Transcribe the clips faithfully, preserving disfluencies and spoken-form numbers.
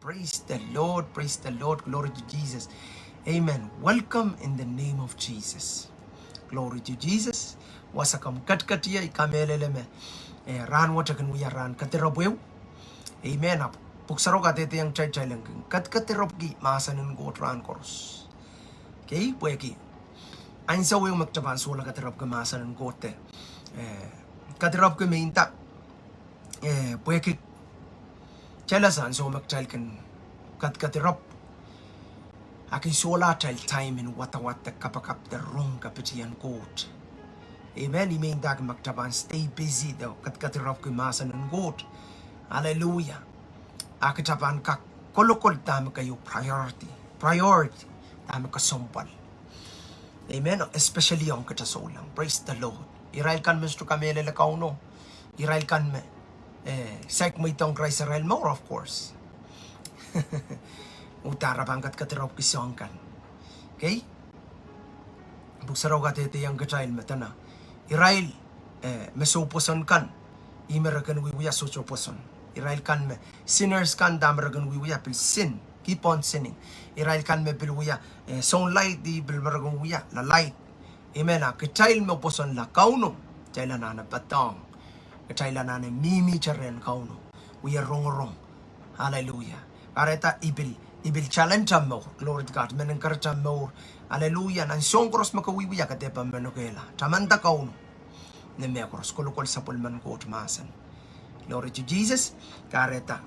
Praise the Lord, praise the Lord, glory to Jesus. Amen. Welcome in the name of Jesus. Glory to Jesus. Wasa komw ketiket ie, I kamehlele me, eh, rahnwet kin wia rahn kedirepw ehu. Amen. Ahpw Pwuhk Sarawi kadehdehiong kitail kitail en kin ketiket, ketiket, kedirepwki mahsen en Koht rahn koaros. Okay, pwehki ansou ehu me kitail pahn solahr kedirepwki mahsen en Koht, eh, kedirepwki me inda, eh, pwehki kitail ese ansou me kitail kin ketiket, kedirepw, a kin solahr atail time en wadawad de kapakap de rong kapitien Koht. Amen. Ih me indahki me kitail pahn stay busy de ketiket, kedirepwki mahsen en Koht. Hallelujah. A kitail pahn kak kolokol dahme keieu priority. Priority dahme kesempwal. Amen. Especially ong kitail souleng. Praise the Lord. Irail kan me sohte kamehlele Kauno. Irail kan me, eh, saik mweidohng Krais arail mour, of course. Uhdahn re pahn ketiket, kedirepwki soahng kan. Okay? Pwuhk Sarawi kadehdehiong kitail me dene irail, eh, me soupwoson kan, ih me re kin wiewia sohte pwoson. Irail kan me sinners kan, dahme re kin wiewia pil sin, keep on sinning. Irail kan me pil wia, eh, sounlaid, ih pil me re kin wia lalaid. Amen. A kitail me pwosonla Kauno, kitail anahne padahng. Kitail anahne mihmihte rehn Kauno, wia rongorong. Hallelujah. Kahrehda I pil, I pil challenge ahmw mour. Glory to God. Mehn kerehda mour. Hallelujah. Nan soahng koaros me ke wiewia, ke dehr pahn manokehla. Tamanda Kauno. Ni mehkoaros, kolokol sapwellimen Koht mahsen. Glory to Jesus. Kahrehda,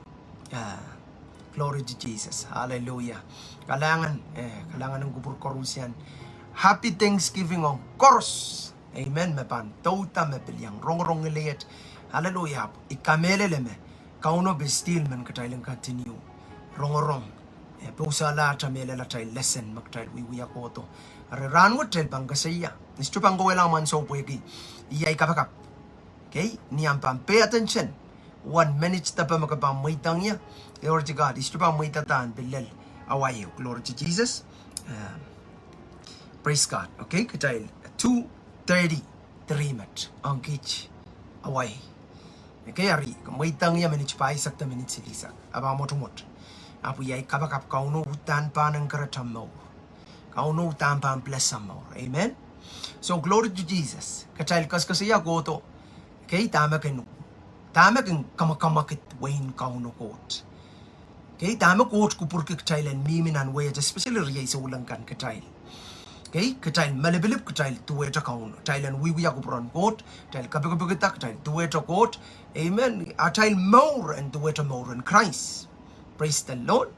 ah, glory to Jesus. Hallelujah. Kalahngan, eh, kalahngan en kupwur koarusie. Happy Thanksgiving ong koaros. Amen. Me pahn douda, me pil iang rongorong ngilehiet. Hallelujah. I kamehlele me Kauno pil still men kitail en continue rongorong, eh, pwe usala atail mehlel atail lesson me kitail wiewia kohdo. Eri rahnwet kitail pahn koasoia. I sohte pahn kohwei lamwan soh pwehki iei ai kapakap. Okay? Ni ahmw pahn pay attention. One minute depe me ke pahn mweidohng ie. Glory to God. I sohte pahn mweidada en pil lel awa ehu. Glory to Jesus. Um, praise God. Okay? Kitail two thirty-three met ong kiht awa. Okay, eri ke mweidohng ie minit pahisek de minit silihsek. A pahn mwotomwot. Ahpw iei ai kapakap, Kauno uhdahn pahn encourage ahmw mour. Kauno uhdahn pahn bless ahmw mour. Amen. So glory to Jesus. Kitail koasoakoasoia kohdo. Okay, dahme kin, dahme kin kamwakamwakid wehin Kauno Koht. Okay, dahme Koht kupwurki kitail en mihmi nan wehi, especially riei souleng kan kitail. Okay, kitail malipilip, kitail duwehte Kauno. Kitail en wiewia kupwuren Koht, kitail kapikipikda, kitail duwehte Koht. Amen. Atail mour en duwehte mour en Krais. Praise the Lord.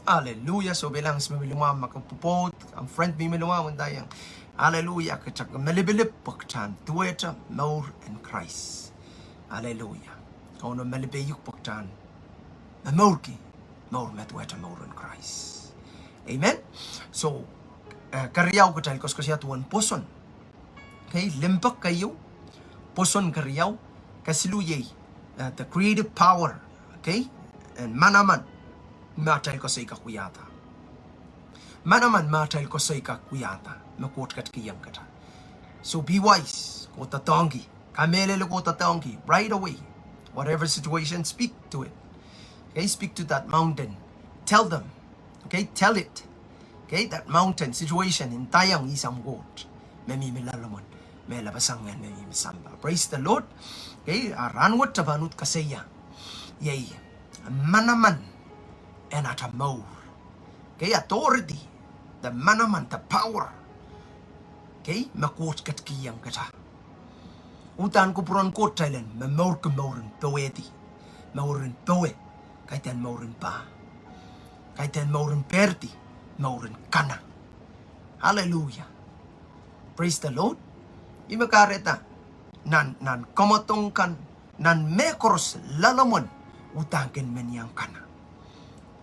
Hallelujah. So pil ahng se me mi limwahmw, ma ke pwopwoud, ahmw friend me mi limwahmw, ndaiong. Hallelujah. Kitail malipilip pwe kitail en duwehte mour en Krais. Hallelujah. Kauno malipe uk pwe kitail en momourki mour me duwehte mour en Krais. Amen. So, eh, keriau kitail koasoakoasoia duwen pwoson. Okay, limpoak keieu, pwoson keriau, kesiluh iei, eh, the creative power, okay, en manaman me atail koasoi kak wiahda. Manaman me atail koasoi kak wiahda, me Koht ketikihong kitail. So be wise, kohdoadoahngki. Kamehlele, kohdoadoahngki right away. Whatever situation, speak to it. Okay, speak to that mountain. Tell them. Okay, tell it. Okay, that mountain situation, ndaiong, I samwa Koht me mihmi loalomw en, me lapasang ngehn me mihmi sampah. Praise the Lord. Okay, a rahnwet kitail pahn uhd koasoia iei manaman en atail mour. Okay, authority, the manaman, the power. Okay, me Koht ketikihong kitail. Uhdahn kupwuren Koht kitail en momourki mour en powehdi, mour en powe, kaidehn mour en pah, kaidehn mour en pehrdi, mour en kana. Hallelujah. Praise the Lord. Ih me kahrehda nan, nan kamwadong kan, nan mehkoaros loalomw en uhdahn kin men iang kana.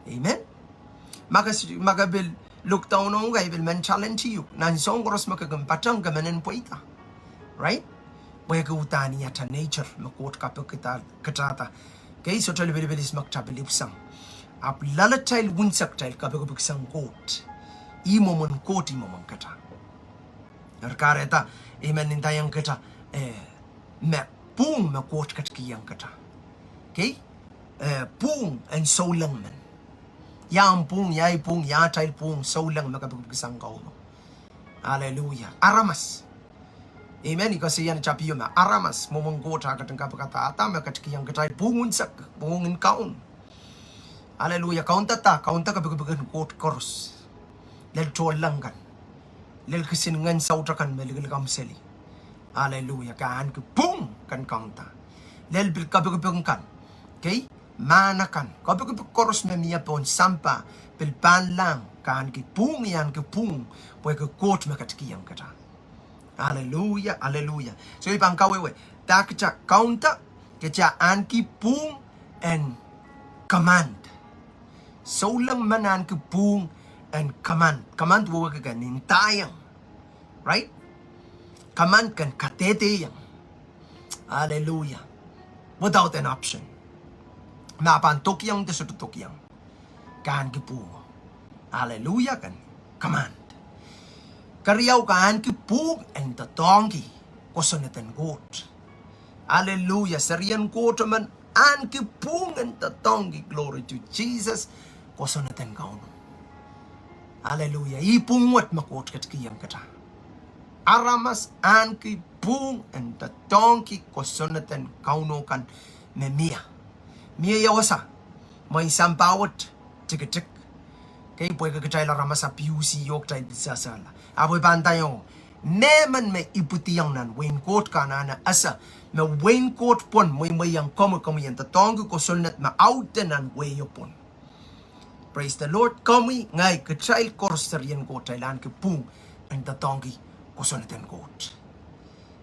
Amen. Ma ke s-, ma ke pil look down ong, ke pil men challenge uk. Nan soahng koaros me ke kin patehng, ke men en pweida. Right? Pwehki uhdahn iei atail nature me Koht kapikipikda kitail. Okay, sohte lipilipil ihs me kitail pil ipwisang. Ahpw loalatail unsek kitail kapikipikisang Koht. Ih mwomwen Koht, ih mwomwen kitail. Eri kahrehda I men ndaiong kitail, eh, me pwung me Koht ketikihong kitail. Okay? Eh, pwung en souleng men. Ia omw pwung, ia ei pwung, ia atail pwung, souleng me kapikipikisang Kauno. Aleluia. Aramas. Amen. I koasoia ni tapio me aramas, mwomwen Koht, a ketin kapikada me ketikihong kitail pwung unsek, pwung en kaun. Aleluia. Kaunda, kaunda kapikipik en Koht koaros. Lel tohnleng kan. Lel kisin ngehn saut akan me likilik ahmw seli. Aleluia. Ke ahneki pwung kan kaunda. Lel pil kapikipik kan. Okay? Mahn akan. Kapikipik koaros me mie pohn sampah, pil pahnlahng, ke ahneki pwung, I ahneki pwung, pwehki Koht me ketikihong kitail. Aleluia, aleluia. So I pahn kawehwe, dahkot kaunda, kitail ahneki pwung en command. Souleng men ahneki pwung en command. Command wehwehki ke ndaiong. Right? Command ke kadehdeiong. Aleluia. Without an option. Ma pahn dokiong de sohte dokiong. Ke ahneki pwung. Aleluia, ke command. Keriau, ke ahneki pwung en doadoahngki kosonned en Koht. Aleluia, serien Koht men ahneki pwung en doadoahngki, glory to Jesus, kosonned en Kauno. Aleluia, ih pwung wet me Koht ketikihong kitail. Aramas ahneki pwung en doadoahngki kosonned en Kauno kan me mie. Mie ia wasa, mwein sampah wet tikitik. Okay, pwehki kitail aramas a piuhsi oh kitail pil sehsehla. Ahpw I pahn ndaiong, mehmen me ipwidiong nan wehin Koht ke anahne ese me wehin Koht pwon mweimweiong komwi, komwi en doadoahngki kosonned me audehn nan wehio pwon. Praise the Lord. Komwi, ngehi, kitail koaros serien Koht kitail ahneki pwung en doadoahngki kosonned en Koht.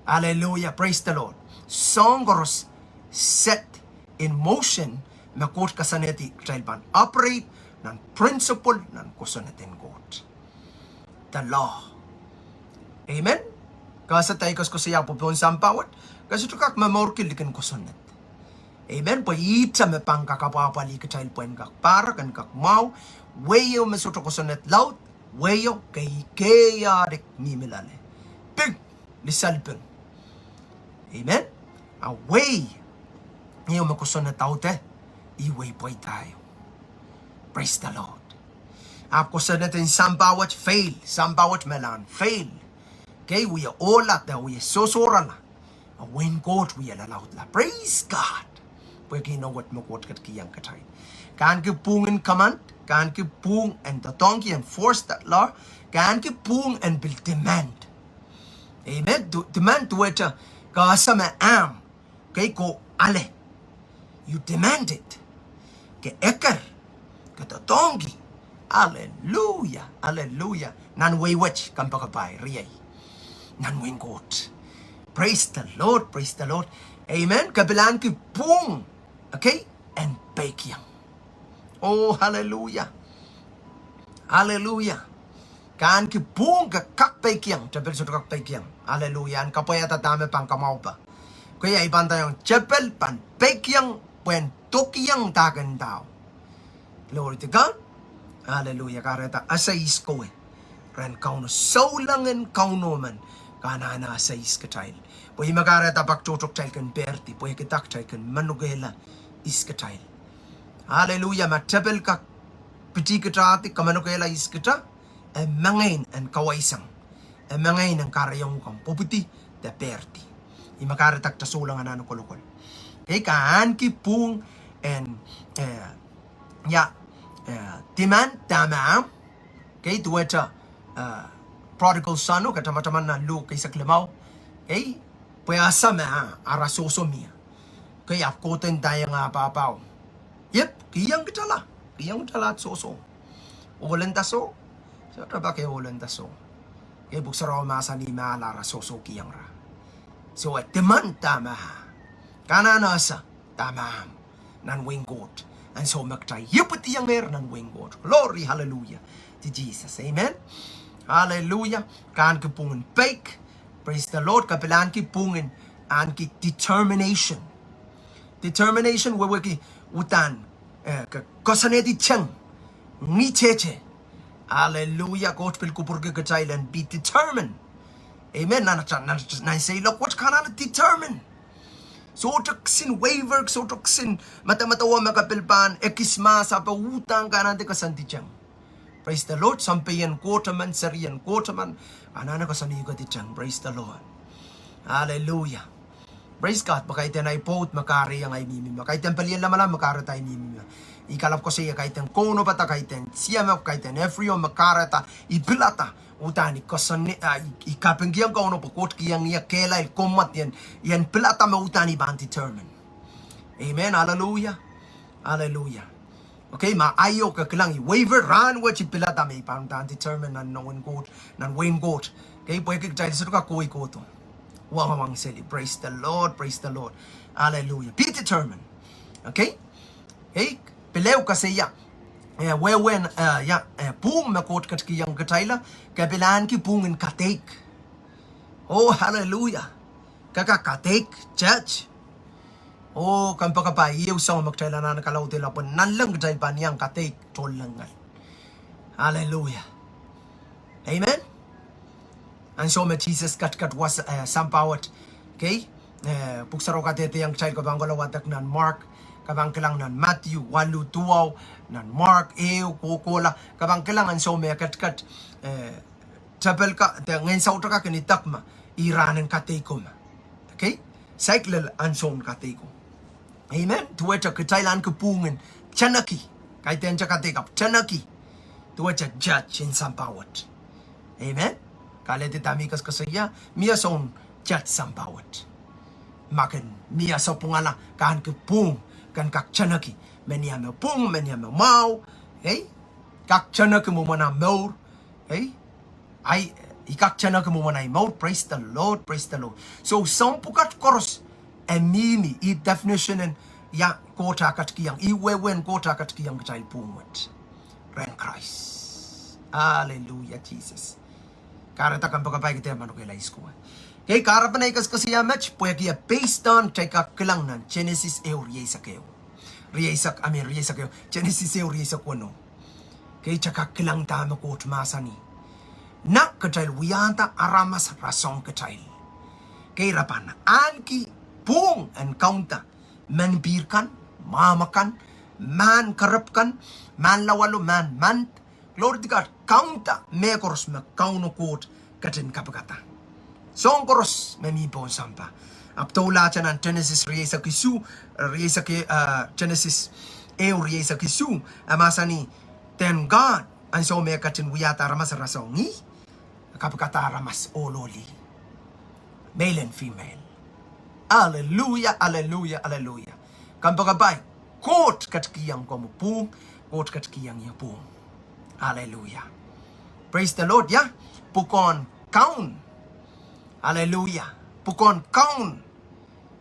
Aleluia. Praise the Lord. Soahng koaros set in motion me Koht koasoanehdi kitail pahn operate nan principle, nan kosonned en Koht. The law. Amen. Ke ese dahme I koasokoasoia, pwe pohn sampah wet ke sohte kak momourki likin kosonned. Amen. Pwe ihte me pahn kak apwahpwalih kitail pwehn kak pahrek, en kak mwahu. Wehio me sohte kosonned laud, wehio kei, keiadi mihmi loale. Ping, lisalping. Amen. A wehio me kosonned aude, ih wehi pweida ieu. Praise the Lord. Ahpw kosonned en sampah wet fail, sampah wet me lahn fail. Kei, wie ohla de wie sohsohrala. A wehin Koht wie lalaudla. Praise God. Pwehki ih wet me Koht ketikihong kitail. Ke ahneki pwung en command, ke ahneki pwung en doadoahngki, enforce that law. Ke ahneki pwung en pil demand. Amen. Du-, demand duwehte ke ese me ahmw. Kei, ke ale. You demand it. Ke eker. Ke doadoahngki. Aleluia. Aleluia. Nan wehi wet, kompoakepahi, riei. Nan wehin Koht. Praise the Lord. Praise the Lord. Amen. Ke pil ahneki pwung. Okay? En peikiong. Oh, hallelujah. Hallelujah. Ke ahneki pwung ke kak peikiong, tepil sohte kak peikiong. Hallelujah. En kapwaiada dahme pahn kamwahupe. Kei, I pahn ndaiong tepil pahn peikiong, pwehn dokiong dahkot. Glory to God. Hallelujah. Kahrehda ese ihs kowe. Ren Kauno, souleng en Kauno men. Ke anahne ese ihs kitail. Pwe ih me kahrehda pak tohto kitail kin pehrdi, pwehki dah kitail kin manokehla ihs kitail. Hallelujah, ma tepil kak pitih kitahdi, kamanokehla ihs kitail, e mengei en kawaisang. E mengei en kahrehiong uhk omw pwupwidi de pehrdi. Ih me kahrehda kitail souleng anahne kolokol. Kei, ke ahneki pwung en, eh, ia, eh, demand dahme ahmw. Kei, duwehte, eh, prodigal son, oh, ke tamataman nan Luk eisek limau. Kei, pwe ese me, ah, ara sohso mie. Kei, ahpw kohdo ndaiong ah pahpao. Yep, kihong kitala. Kihong kitala sohso. Ohl en dah soh. Sohte pak e ohl en dah soh. Kei, Pwuhk Sarawi mahsanih me ala ara sohso kihong ira. So, e demand dahme ah. Ke anahne ese dahme ahmw nan wehin Koht. Ansou me kitail ipwidiongehr nan wehin Koht. Glory, hallelujah to Jesus. Amen. Hallelujah. Ke ahneki pwung en peik. Praise the Lord. Ke pil ahneki pwung en, ahneki determination. Determination wehwehki uhdahn, eh, ke koasoanehdi teng. Ngihtete. Hallelujah. Koht pil kupwurki kitail en be determined. Amen. Nan, nan, nan seiloak wet ke anahne determine. Sohte kisin waver, sohte kisin medemedewe me ke pil pahn ekis mahs ahpw uhdahn ke anahne koasoandi teng. Praise the Lord. Sounpei en Koht emen, seri en Koht emen, anahne koasoandi koasoandi teng. Praise the Lord. Hallelujah. Praise God. Pwe kaidehn ahi pwoud me kahrehiong ahi mihmi, me kaidehn pelien lamalam me kahrehda ahi mihmi. I kalap koasoia kaidehn kaunopada, kaidehn siamep, kaidehn every o me kahrehda I pilada, uhdahn I koasoan, ah, I, I kapingkihong Kauno pwe Koht kihong ie kehlail, komw mwadien, I en pilada me uhdahn I pahn determine. Amen. Hallelujah. Hallelujah. Okay, ma ahi o ke kilang I waver, rahn wet I pilada me I pahn uhdahn determine nan nohn Koht, nan wehin Koht. Okay, pwehki kitail sohte kak kohkohdo. Wangawang seli. Praise the Lord, praise the Lord. Hallelujah. Be determined. Okay? Okay? Pil ehu koasoia, eh, wehwehn, eh, ia, eh, pwung me Koht ketikihong kitailla, ke pil ahneki pwung en kadeik. Oh, hallelujah. Ke kak kadeik, church. Oh, kompoakepahi, ieu soahng me kitail anahne kalaudehla pwe nanleng kitail pahn iang kadeik tohnleng ngal. Hallelujah. Amen. Ansou me Sises ketiket wasa, eh, sampah wet. Okay? Eh, pwuhk sarawio kadehdehiong kitail, ke pahn kohla wadek nan Mark, ke pahn kilang nan Matthew waluh duwau, nan Mark ehu kohkohla, ke pahn kilang ansou me e ketiket, eh, tepel ka, de ngehn saut ka kin idek me, ih rahn en kadeiko me. Okay? Saik lel ansoun kadeiko. Amen. Duwehte kitail ahneki pwung en teneki. Kaidehn te kadeik ahpw teneki. Duwehte church en sampah wet. Amen. Kahrehda I koasokoasoia, mie soun church sampah wet. Ma ken mie sapwungala, ke ahneki pwung, ken kak teneki. Menia me pwung, menia me mwahu. Okay? Kak teneki mwomwen ah mour. Okay? Ahi, I kak teneki mwomwen ahi mour. Praise the Lord, praise the Lord. So, soahng pwukat koaros, e mihmi, ih definition en, ia Koht ah ketikihong, ih wehwehn Koht ah ketikihong kitail pwung wet. Rehn Krais. Hallelujah, Jesus. Kahrehda kompoakepahi kitail manokehla iskue. Okay, kahrepen ahi koasokoasoia met, pwehki e based on, kitail kak kilang nan Genesis ehu rieisek ehu. Rieisek, I mean, rieisek ehu, Genesis ehu rieisek weneu. Okay, kitail kak kilang dahme Koht mahsanih. Na kitail wiahda aramas rasehng kitail. Okay, re pahn ahneki pwung en kaunda, menpihr kan, mwahmw akan, mahn kerepw kan, mahn lawalo, mahn month, glory to God, kaunda mehkoaros me Kauno Koht ketin kapikada. Soahng koaros me mi pohn sampah. Ahpw doulahte nan Genesis rieisek isuh, rieisek, eh, Genesis ehu rieisek isuh, e mahsanih, then God, ansou me e ketin wiahda aramas rasehng ih, e kapikada aramas ohl oh lih. Male and female. Hallelujah, hallelujah, hallelujah. Kompoakepahi, Koht ketikihong komwi pwung, Koht ketikihong ie pwung. Hallelujah. Praise the Lord, ia? Pwukoahn kaun. Hallelujah. Pwukoahn kaun.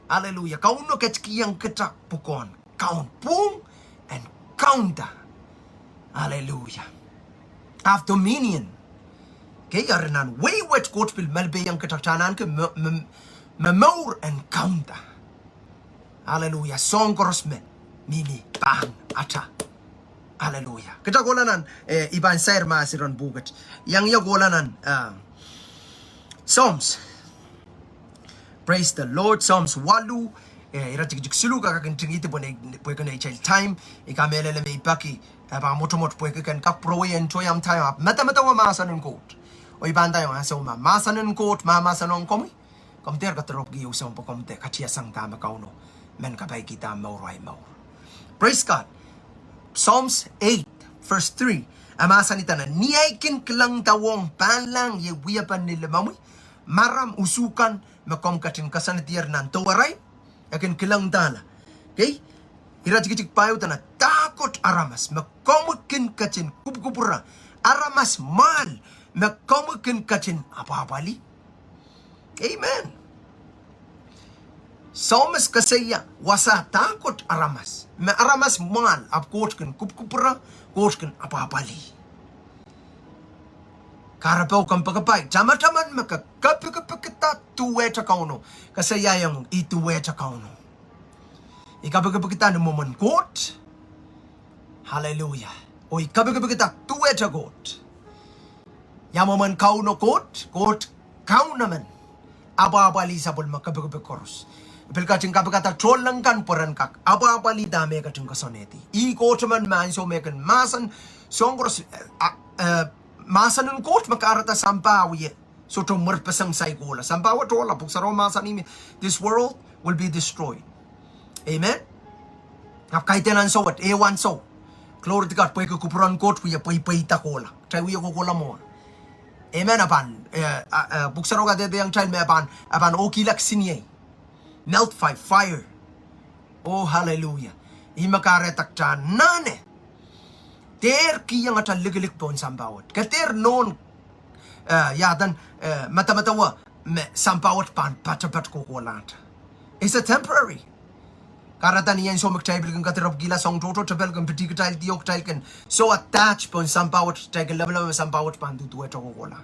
Hallelujah. Kauno ketikihong kitail pwukoahn kaun, pwung en kaunda. Hallelujah. Have dominion. Okay, eri nan wehi wet Koht pil malipehiong kitail kitail en ahneki me, me, me mour en kaunda. Hallelujah. Soahng koaros me mihmi pahn atail. Hallelujah. Kitail kohla nan, eh, I pahn sair mahs iren pwuhk wet. Iang ie kohla nan, ah, Psalms. Praise the Lord. Psalms waluh, eh, iretikitik siluh, ke kak ntingihdi pwe, pwehki neitail time, I kamehlele me I peki, eh, pahn mwotomwot pwehki ken kak pwurowei en toiam time, ahpw medemedewe mahsen en Koht. Oh I pahn ndaiong ansou ma mahsen en Koht mahmahsen ong komwi, komw dehr kadiropwki ehu soahng pwe komw dehr katiasang dahme Kauno men kapaikihda mour, ahi mour. Praise God. Psalms eight, verse three. E mahsanih dahme, ni ahi kin kilangada ong pahnlahng iei wiepen ni limomwi, maram usuhkan me komw ketin koasoanedier nan dewerail, e kin kilangada. Okay? Iretikitik pahieu dahme, dahkot aramas me komwi kin ketin kupwukupwure, aramas mwahl me komwi kin ketin apwahpwalih. Amen. Psalmist koasoia, wasa dahkot aramas, me aramas mwahl, ahpw Koht kin kupwukupwure, Koht kin apwahpwalih. Kahrepe oh kompoakepahi, tamataman me ke kapikipikda duwehte Kauno, koasoiaiong I duwehte Kauno. I kapikipikda ni mwomwen Koht. Hallelujah. Oh I kapikipikda duwehte Koht. Ia mwomwen Kauno Koht, Koht Kaun emen. Apwahpwalih sapwellime kapikipik koaros. Pil ketin kapikada tohnleng kan pwe ren kak apwahpwalih dahme e ketin koasoanehdi. Ih Koht emen me ansou me e kin mahsen, soang koaros, eh, ah, eh, mahsen en Koht me kahrehda sampah wie sohte mwerpeseng saikala. Sampah wet ohla, pwuhk sarawi mahsanih me this world will be destroyed. Amen. Ahpw kaidehn ansou wet, ehu ansou. Glory to God, pwehki kupwuren Koht wie pweipweida kohla. Kitail wie kohkohla mwowe. Amen. A pahn, eh, ah, eh, pwuhk sarawi kadehdehiong kitail me a pahn, a pahn ohkihla kisiniei. Melt by fire. Oh, hallelujah. Ih me kahrehda kitail anahne dehr kihong atail likilik pohn sampah wet. Ke dehr nohn, eh, iaden, eh, medemedewe me sampah wet pahn patopato kohkohlahte. It's a temporary. Kahrehda ni ansou me kitail pil kin kadirepwkihla soang tohto, tepel kin pidi kitail, dio kitail kin so attach pohn sampah wet, kitail kin lepelepe me sampah wet pahn duduwehte kohkohla.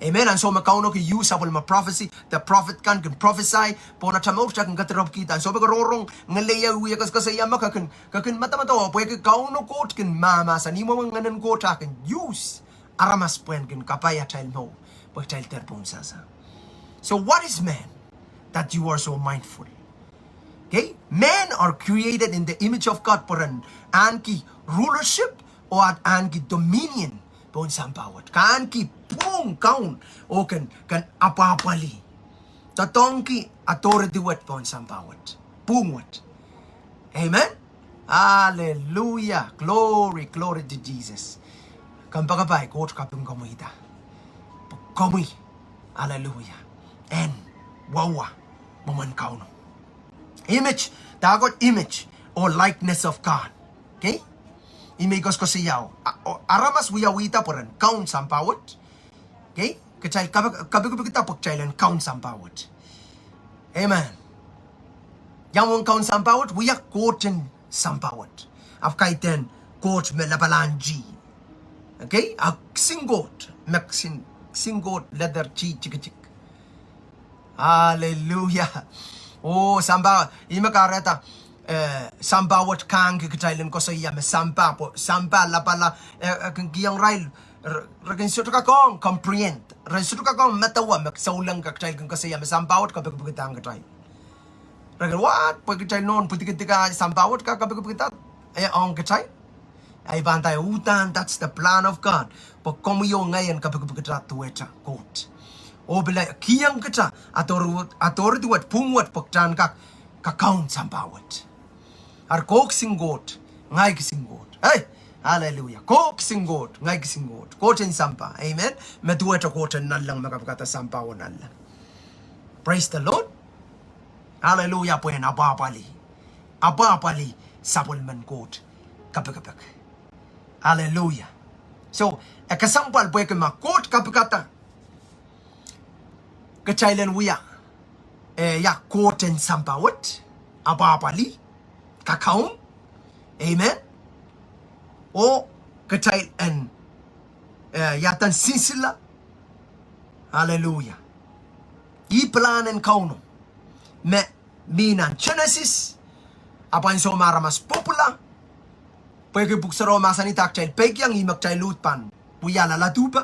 Amen. Ansou me Kauno kin use sapwellime prophecy, the prophet kan kin prophesy pohn atail mour, kitail kin kadirepwkihda. Ansou me ke rongorong ngeleia wie koasokoasoia me ke kin, ke kin medemedewe pwehki Kauno Koht kin mahmahsanih, ih mwomwen Ngehn en Koht a kin use aramas pwehn kin kapai atail mour pwe kitail dehr pohnsehse. So what is man that you are so mindful? Okay? Men are created in the image of God, pwe ren ahneki rulership oh ahneki dominion pohn sampah wet. Ke ahneki pwung Kaun oh ken, ken apwahpwalih. Doadoahngki authority wet pohn sampah wet, pwung wet. Amen. Hallelujah. Glory, glory to Jesus. Kompoakepahi, Koht kaping komwihda. Pwe komwi, hallelujah, en wauwa mwomwen Kauno. Image, dahkot image or likeness of God. Okay? Ih me I koasokoasoia, a, o, aramas wiawihda pwe ren kaun sampah wet. Okay? Kitail kape, kapikipikda pwe kitail en kaun sampah wet. Amen. Ia mwomwen kaun sampah wet? Wia Koht en sampah wet. Ahpw kaidehn Koht me lapalahn tih. Okay? A kisin Koht, me kisin, kisin Koht letter T tikitik. Hallelujah. Oh, sampah, ih me kahrehda, eh, sampah wet kahngki kitail en koasoia me sampah, pwe sampah lapala, eh, eh, kin kihong irail, re, re kin sohte kak ong comprehend, re sohte kak ong medewe me souleng kitail kin koasoia me sampah wet kapikipikidahng kitail. Re kin, what? Pwe kitail nohn pwidikidika sampah wet kak kapikipikida, eh, ong kitail? Ahi pahn nda uhdahn, that's the plan of God. Pwe komwi oh ngehi en kapikipikida duwehte Koht. Oh pil kihong kita authority wet, pwung wet pwe kitail en kak kakaun sampah wet. Eri ko kisin Koht, ngehi kisin Koht. Hey, hallelujah. Ko kisin Koht, ngehi kisin Koht. Koht en sampah. Amen. Me duwehte Koht en nanleng me kapikada sampah oh nanleng. Praise the Lord. Hallelujah, pwehn apwahpwalih. Apwahpwalih sapwellimen Koht kapikipik. Hallelujah. So, e kesempwal pwehki ma Koht kapikada, kitail en wia, eh, ia Koht en sampah wet, apwahpwalih, kakaun. Amen. Oh kitail en, eh, iaden sinsile. Hallelujah. Ih pilahn en Kauno me mi nan Genesis, ahpw ansou me aramas pwupwula, pwehki pwuhk sarawi mahsanih kitail peikiong, ih me kitail uhd pahn wiahla ladu pe.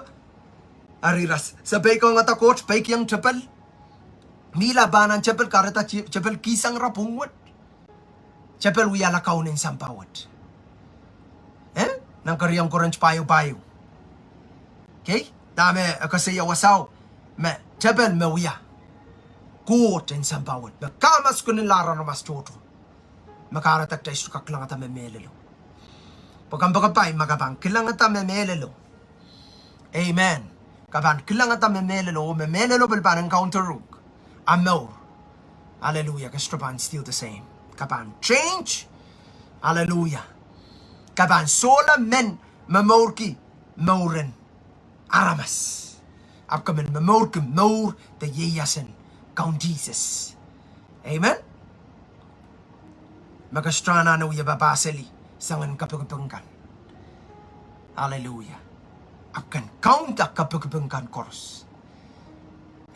Eri ira se peikiong, ada Koht peikiong tepel. Mihla pahn nan tepel, kahrehda tepel kihsang ira pwung wet. Tepel wiahla kaun en sampah wet. Eh? Nan keriau en Korint pahieu pahieu. Okay? Dahme e koasoia wasao, me tepel me wia Koht en sampah wet. Me kamaskuninla aramas tohto. Me kahrehda kitail sohte kak kilangada me mehlelo. Pwe kompoakepahi, ma ke pahn kilangada me mehlelo. Amen. Ke pahn kilangada me mehlelo, oh me mehlelo pil pahn encounter uhk. A mour. Hallelujah. Ke sohte pahn still the same. Ke pahn change. Hallelujah. Ke pahn solahr men momourki mouren aramas. Ahpw ke men momourki mour de ieiasen Kaun Sises. Amen. Me ke sohte anahne wie papah seli soangen kapikipik kan. Hallelujah. Ahpw ken kaunda kapikipik kan koaros.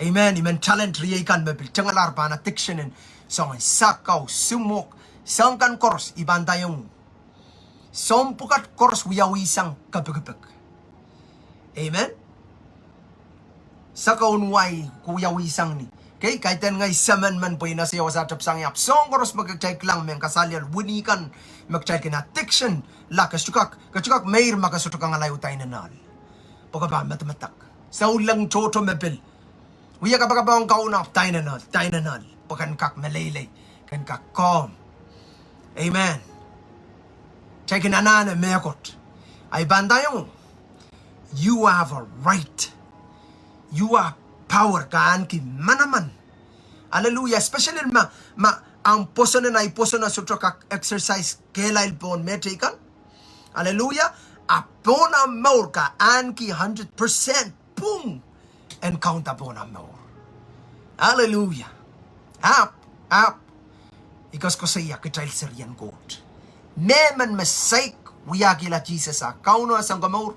Amen. I men talent riei kan me pil tengelahr pahn addiction en soangen sakau, simwok, soang kan koaros, I pahn ndaiong uhk, soahng pwukat koaros wiawihsang kapikipik. Amen. Sakaun wai ke wiawihsang ni, Kei, kaidehn ngehi semen men pwe I ese ia wasa tepsang ie, ahpw soahng koaros me kitail kilang mehn kasaliel, wini kan, me kitail kin addiction, la ke sohte kak, ke sohte kak meir ma ke sohte kangoange uhdahn inenen. Pwe ke pahn medemedek. Souleng tohto me pil wia kapakap ong Kauno, uhdahn inenen, uhdahn inenen. Pwe ken kak meleilei, ken kak kohm. Amen. Kitail kin anahne mehkot. Ahi pahn ndaiong, you have a right. You have power, ke ahneki manaman. Hallelujah. Especially ma, ma ahmw pwoson en, ahi pwoson en sohte kak exercise kehlail pohn mehteikan. Hallelujah. A pohn ahmw mour ke ahneki hundred percent pwung en kaunda pohn ahmw mour. Hallelujah. Ahpw, ahpw, I koasokoasoia kitail serien Koht. Mehmen me saik wiahkihla Sises ah Kauno ah Sounkomour,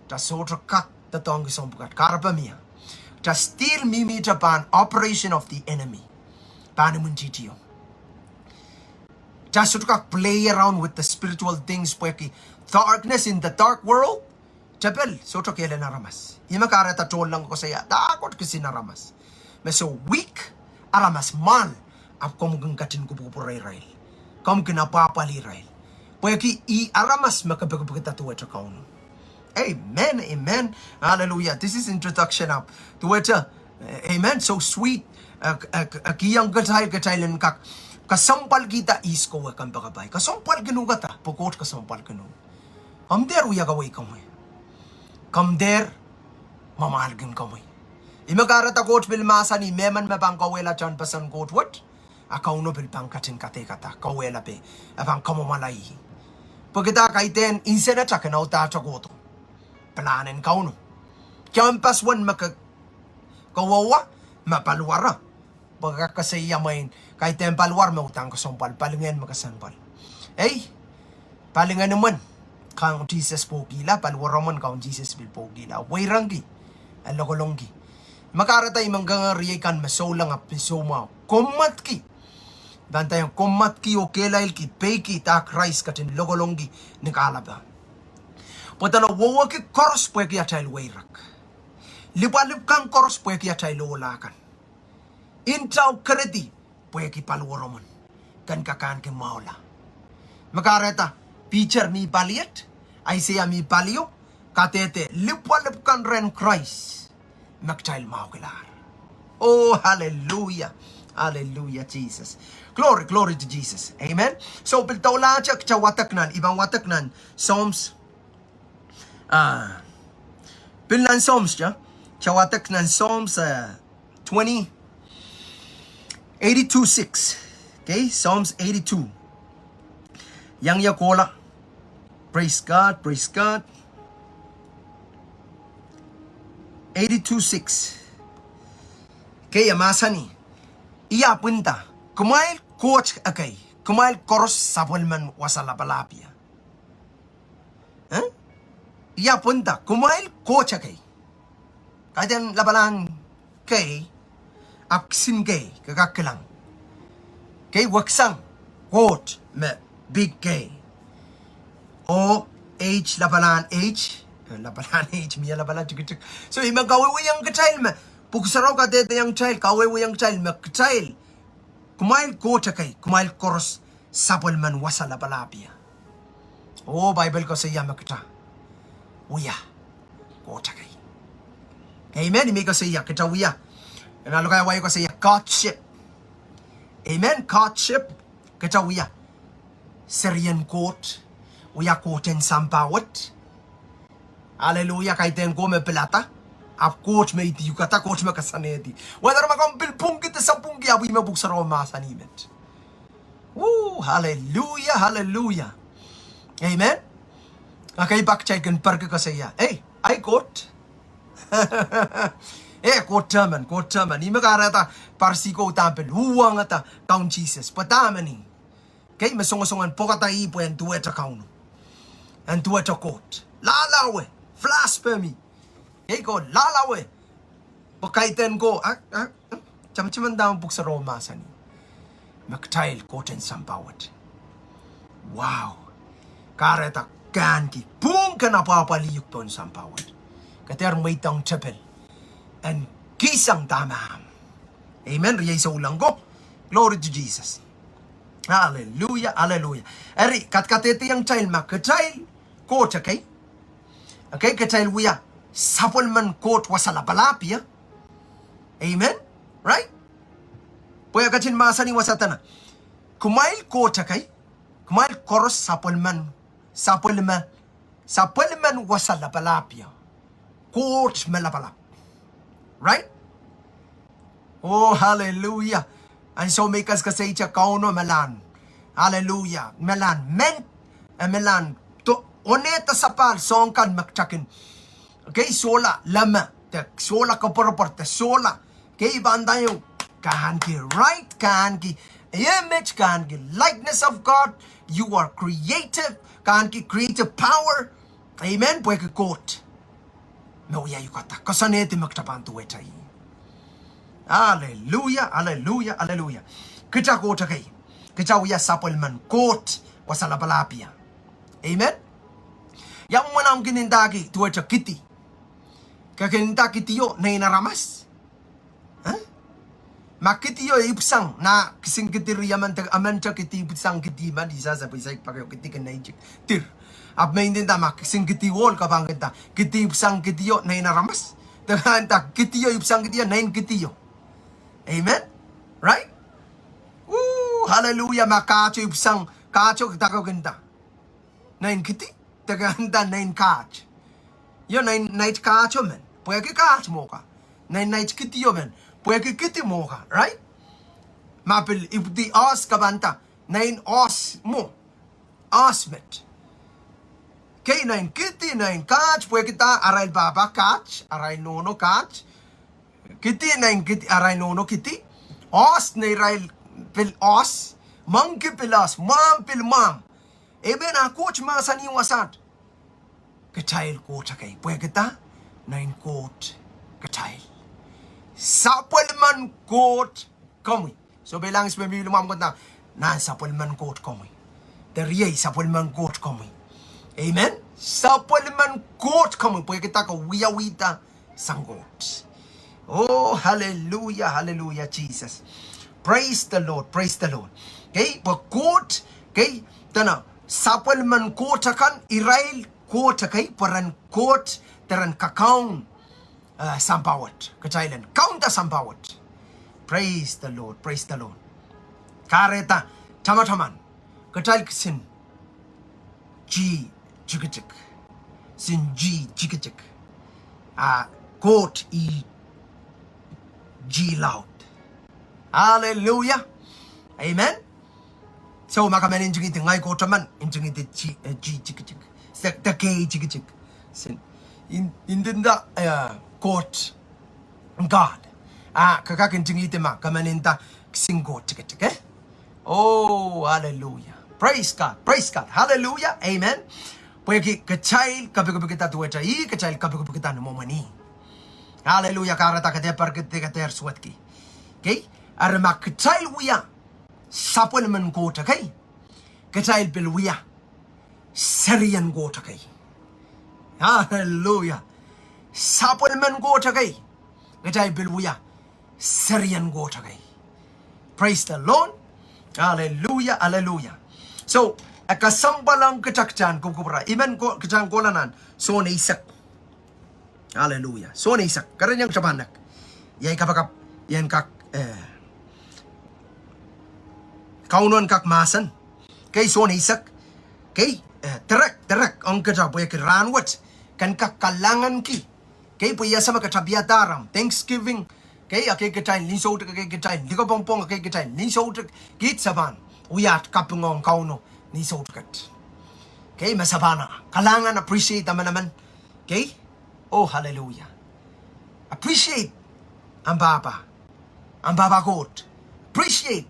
kitail sohte kak doadoahngki soahng pwukat. Kahrepe mie. Kitail still mihmihte pahn operation of the enemy. Pahn imwintihtio. Kitail sohte kak play around with the spiritual things pwehki darkness in the dark world. Tepel sohte kehl en aramas. Ih me kahrehda tohnleng koasoia, dahkot kisin aramas. Me soh weak, aramas mwahl, ahpw komw kin ketin kupwukupwure irail. Komw kin apwahpwalih irail. Pwehki ih aramas me kepikipikda duwehte Kauno. Amen, amen. Hallelujah. This is introduction ahpw duwehte, eh, amen, so sweet. Eh, eh, eh, kihong kitail, kitail en kak kesempwalkihda ihs kowe kompoakepahi. Kesempwalkin uhk da, pwe Koht kesempwalkin uhk. Komw dehr wia kawei komwi. Komw dehr mwamwahlkin komwi. Ih me kahrehda Koht pil mahsanih, mehmen me pahn kauwehla tehnpasen Koht wet, a Kauno pil pahn ketin kadeikada, kauwehla pei, e pahn kamwomwala ih. Pwehki kaidehn insenata kin audahte kohdo pilahn en Kauno. Tehnpas wen me ke, ke wehwe, me paliwaro. Pwe ke kak koasoia mwein, kaidehn paliwar me uhdahn kesempwal, palingehn me kesempwal. Ei, palingehn imwen Kaun Sises pwokihla, paliwaromwen Kaun Sises pil pwokihla. Weirengki, e lokolongki. Me kahrehda I men kangoange riei kan me souleng ahpw pil soumwahu, kommwatki. Pahn ndaiong kommwatki oh kehlailki, peiki dah Krais ketin lokolongki ni kahlapan. Pwe dene wehwehki koaros pwehki atail weirek. Lipwalipw kan koaros pwehki atail ohla kan. Ntao keredi pwehki paliwaromwen. Ken kak ahneki mwahula. Me kahrehda Piter mi paliet, Aiseia mi palio, kadehde lipwalipw kan rehn Krais me kitail mwahukilahr. Oh, hallelujah. Hallelujah, Jesus. Glory, glory to Jesus. Amen. So, pil doulahte kitail wadek nan, I pahn wadek nan Psalms, ah, pil nan Psalms, kitail wadek nan Psalms, ah, twenty, eighty-two six. Okay, Psalms eighty-two. Iang ie kohla. Praise God, praise God. Eighty-two six. Okay, e mahsanih, I ahpw nda, kumwail koht ekei, kumwail koaros sapwellimen wasa lapalahpie. Eh? I ahpw nda, kumwail koht ekei. Kaidehn lapalahn kei, ahpw kisin kei, ke kak kilang. Kei weksang, Koht me big K. Oh, H, lapalahn H, eh, lapalahn H, mie lapalahn tikitik. So, I men kawehwehiong kitail me, Pwuhk Sarawi kadehdehiong kitail, kawehwehiong kitail me kitail, kumwail koht ekei, kumwail koaros sapwellimen wasa lapalahpie. Oh, Bible koasoia me kitail wia koht ekei. Amen, I men koasoia kitail wia. Nan lokaia wai koasoia Godship. Amen, Godship, kitail wia serien Koht, wia Koht en sampah wet. Hallelujah, kaidehn kowe me pilada, ahpw Koht me idihukada, Koht me koasoanehdi. Whether ma komw pil pwungki de sapwungki, ahpw ih me Pwuhk Sarawi mahsanih met. Woo, hallelujah, hallelujah. Amen. Okay, pak kitail kin perki koasoia, ei, ahi Koht. Eh, Koht tehmen, Koht tehmen. Ih me kahrehda Parisi ko uhdahn pil uhwongada Kaun Sises. Pwe dahme ni? Kei me songosong en pwokada ih pwe en duwehte Kauno. En duwehte Koht. Lahlawe. Blasphemy. Kei ko lahlawe. Pwe kaidehn ko, ah, ah, ah, tamataman dahme Pwuhk Sarawi mahsanih me kitail Koht en sampah wet. Wow. Kahrehda ke ahneki pwung ken apwahpwalih uhk pohn sampah wet. Ke dehr mweidohng tepel en kihsang dahme ahmw. Amen. Riei souleng ko. Glory to Jesus. Hallelujah, hallelujah. Eri, kadkadehdehiong kitail ma kitail Koht ekei, okay, kitail wia sapwellimen Koht wasa lapalap ie. Amen. Right? Pwe e ketin mahsanih wasa dene, kumwail Koht ekei, kumwail koaros sapwellimen, sapwellime, sapwellimen wasa lapalap ie. Koht me lapalap. Right? Oh, hallelujah. Ansou me I kaskasaiete Kauno me lahn. Hallelujah. Me lahn men, eh, me lahn do, onehda sapahl soahng kan me kitail kin, okay, sohla leme, de sohla koapworopwor, de sohla, okay, I pahn nda ieu, ke ahneki right, ke ahneki image, ke ahneki likeness of God, you are creative, ke ahneki creative power. Amen, pwehki Koht me wia uhk, koasoanehdi me kitail pahn duwehte ih. Hallelujah, hallelujah, hallelujah. Kitail Koht ekei. Kitail wia sapwellimen Koht wasa lapalap ie. Amen. Ia mwomwen ahmw kin ndahki duwehte kidi? Ke kin nda kidio nein aramas? Eh? Ma kidio ipwisang, nah, kisehn kidi riemen te, emen te kidi ipwisang kidi men, I sehse pwe I saik pak ehu kidi kin neitik. Dir. Ahpw me I nda ma kisehn kidi ohl ke pahn kin nda, kidi ipwisang kidio nein aramas. De ke nda kidio ipwisang kidio nein kidio. Amen? Right? Ooh, hallelujah, ma kahto ipwisang, kahto ke nda ke kin nda nein kidi, de ke nda nein kaht. Io, nein nait kahto men, pwehki kaht mwo ka. Nein nait kidio men, pwehki kidi mwo ka, right? Ma pil ipwidi oahs ke pahn nda nein oahs mwo, oahs met. Kei nein kidi, nein kaht, pwehki dah, arail pahpa kaht, arail nohno kaht. Kidi nein kidi, arail nohno kidi. Oahs neirail pil oahs. Moangki pil oahs, mwahmw pil mwahmw. Amen, a Koht mahsanih wasaht. Kitail Koht ekei, pwehki dah, nein Koht kitail. Sapwellimen Koht komwi. So pwe I langis me pil mwahmw kitail, nan sapwellimen Koht komwi. De riei sapwellimen Koht komwi. Amen. Sapwellimen Koht komwi, pwehki dah ke wiawihda sang Koht. Oh, hallelujah, hallelujah, Jesus. Praise the Lord, praise the Lord. Kei, pwe Koht, kei, dene, sapwellimen Koht akan, irail Koht ekei, pwe ren Koht, de ren kakaun, eh, sampah wet. Kitail en kaunda sampah wet. Praise the Lord, praise the Lord. Kahrehda, tamataman, kitail kisin G tikitik. Sin G tikitik. Ah, Koht ih G laud. Hallelujah. Amen. So ma ke men ntingihdi ngehi Koht emen, ntingihdi G, eh, G tikitik. Se, de K tikitik. Sin, in, in nda, eh, Koht God. Ah, ke kak ntingihdi ma ke men nda kisin Koht tikitik, eh? Oh, hallelujah. Praise God. Praise God. Hallelujah. Amen. Pwehki kitail kapikipikda duwehte ih, kitail kapikipikda ni mwomwen ih. Hallelujah. Kahrehda ke dehr perkidki, ke dehr suwedki. Kei? Eri ma kitail wia sapwellimen Koht ekei, kitail pil wia serien Koht ekei. Hallelujah. Sapwellimen Koht ekei, kitail pil wia serien Koht ekei. Praise the Lord. Hallelujah, hallelujah. So, e kesempwal ong kitail kitail en kupwukupwure. I men ko, kitail en kohla nan Sohn eisek. Hallelujah. Sohn eisek. Kereniong kitail pahn nek. Iei kapakap, ien kak, eh, Kauno en kak mahsen. Kei Sohn eisek. Kei, eh, direk, direk ong kitail pwehki rahnwet. Ken kak kalahnganki. Kei pwe ia same kitail piadahr ahmw Thanksgiving. Kei, ekei kitail ni soutik, ekei kitail likapwongpwong, ekei kitail ni soutik. Kitail pahn wia kaping ong Kauno ni soutik. Kei, me se pahn kalahngan, appreciate emenemen. Kei? Oh, hallelujah. Appreciate ahmw pahpa. Ahmw pahpa Koht. Appreciate.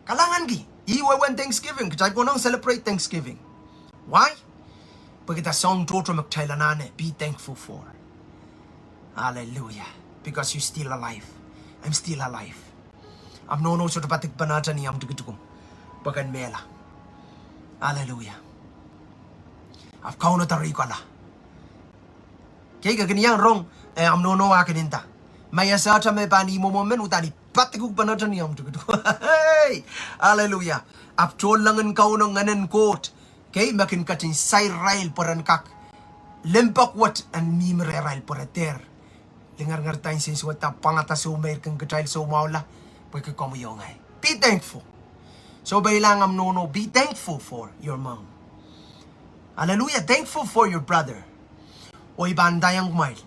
Kalahnganki. Ih wehwehn Thanksgiving. Kitail konehng celebrate Thanksgiving. Why? Pwehki dah soahng tohto me kitail anahne be thankful for. Hallelujah. Because you still alive. I'm still alive. Ahmw nohno sohte padikpene ni ahmw tikitik pwe ken mehla. Hallelujah. Ahpw Kauno doareikala. Kei, ke kin iang rong, eh, ahmw nohno ah kin nda, ma ia sehte me pahn ih mwomwen men uhdahn I padikuk pahn aten iang tikitik. Hei, hallelujah. Ahpw tohnleng en Kauno, Ngehn en Koht, kei, me kin ketin sair irail pwe ren kak limpoak wet en mihmi rehrail pwe re dehr lingeringer da, nsensuwed da, pwangada soumeir kin kitail soumwahula, pwehki komwi oh ngehi. Be thankful. Sohpeilahng ahmw nohno, be thankful for your mom. Hallelujah, thankful for your brother. Oh I pahn ndaiong kumwail,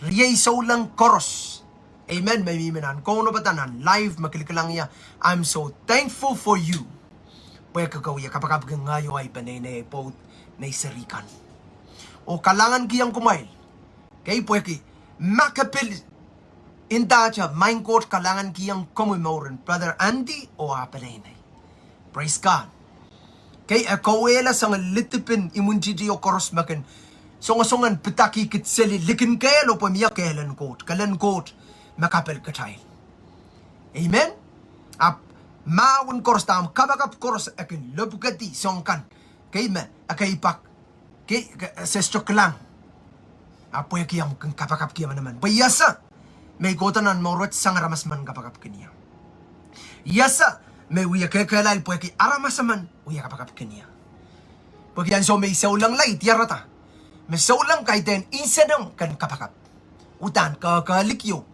riei souleng koaros, amen, me mihmi nan kaunopada, nan live, me kilikilang ie, I'm so thankful for you. Pwehki ke wia kapakapki ngehi oh ahi peneinei, pwoud nei seri kan. Oh kalahngankihong kumwail, kei, pwehki ma ke pil ndahte, Maing Koht kalahngankihong komwi mouren brother Andy oh ah peneinei. Praise God. Kei, e kauwehla soangen lidipin imwintihtio koaros me kin songosong en pidakihkit seli likin kehl oh pwe mie kehl en Koht, kehlen Koht me kapel kitail. Amen. Ahpw mahwen koaros, dahme kapakap koaros, e kin lopwukedi soahng kan, kei, me ekei pak, kei, ke, se sohte kilang. Ahpw pwehki omw kin kapakapki emenemen, pwe I ese me I kohdo nan mour wet sang aramas emen kapakapkin ie. I ese me I wie kehkehlail pwehki aramas emen wie kapakapkin ie. Pwehki ansou me I soulengla, I diarada me souleng kaidehn nsenamw ken kapakap. Uhdahn kehkehlik ieu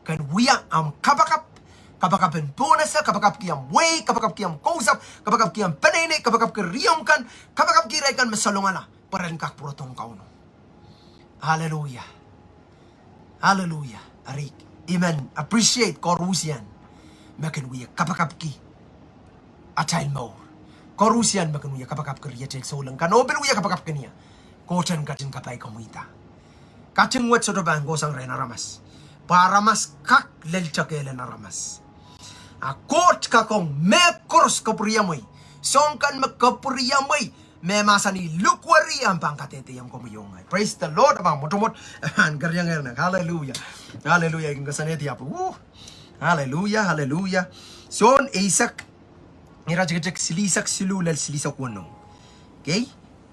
ken wia omw kapakap, kapakap en pohnese, kapakapki omw wehi, kapakapki omw kousapw, kapakapki omw peneinei, kapakapki riomw kan, kapakapki irail kan me salongala pwe ren kak pwurodohng Kauno. Hallelujah. Hallelujah. Eri I men appreciate koaruhsie me kin wie kapakapki atail mour. Koaruhsie me kin wie kapakapki rieteil souleng kan oh pil wie kapakapkin ie. Koht en ketin kapai komwihda. Kating wet sohte pahn kohsang rehn aramas, pwe aramas kak lel tekehlen aramas. A Koht kak ong mehkoaros kapwuriamwei, soahng kan me kapwuriamwei, me mahsanih lukweri, ahmw pahn kadehdehiong komwi oh ngehi. Praise the Lord. Ahpw mwotomwot, ahn keriangehr nek. Hallelujah. Hallelujah. I kin koasoanehdi ahpw, uh, hallelujah, hallelujah. Sohn eisek, iretikitik silihsek siluh lel silihsek weneu. Kei,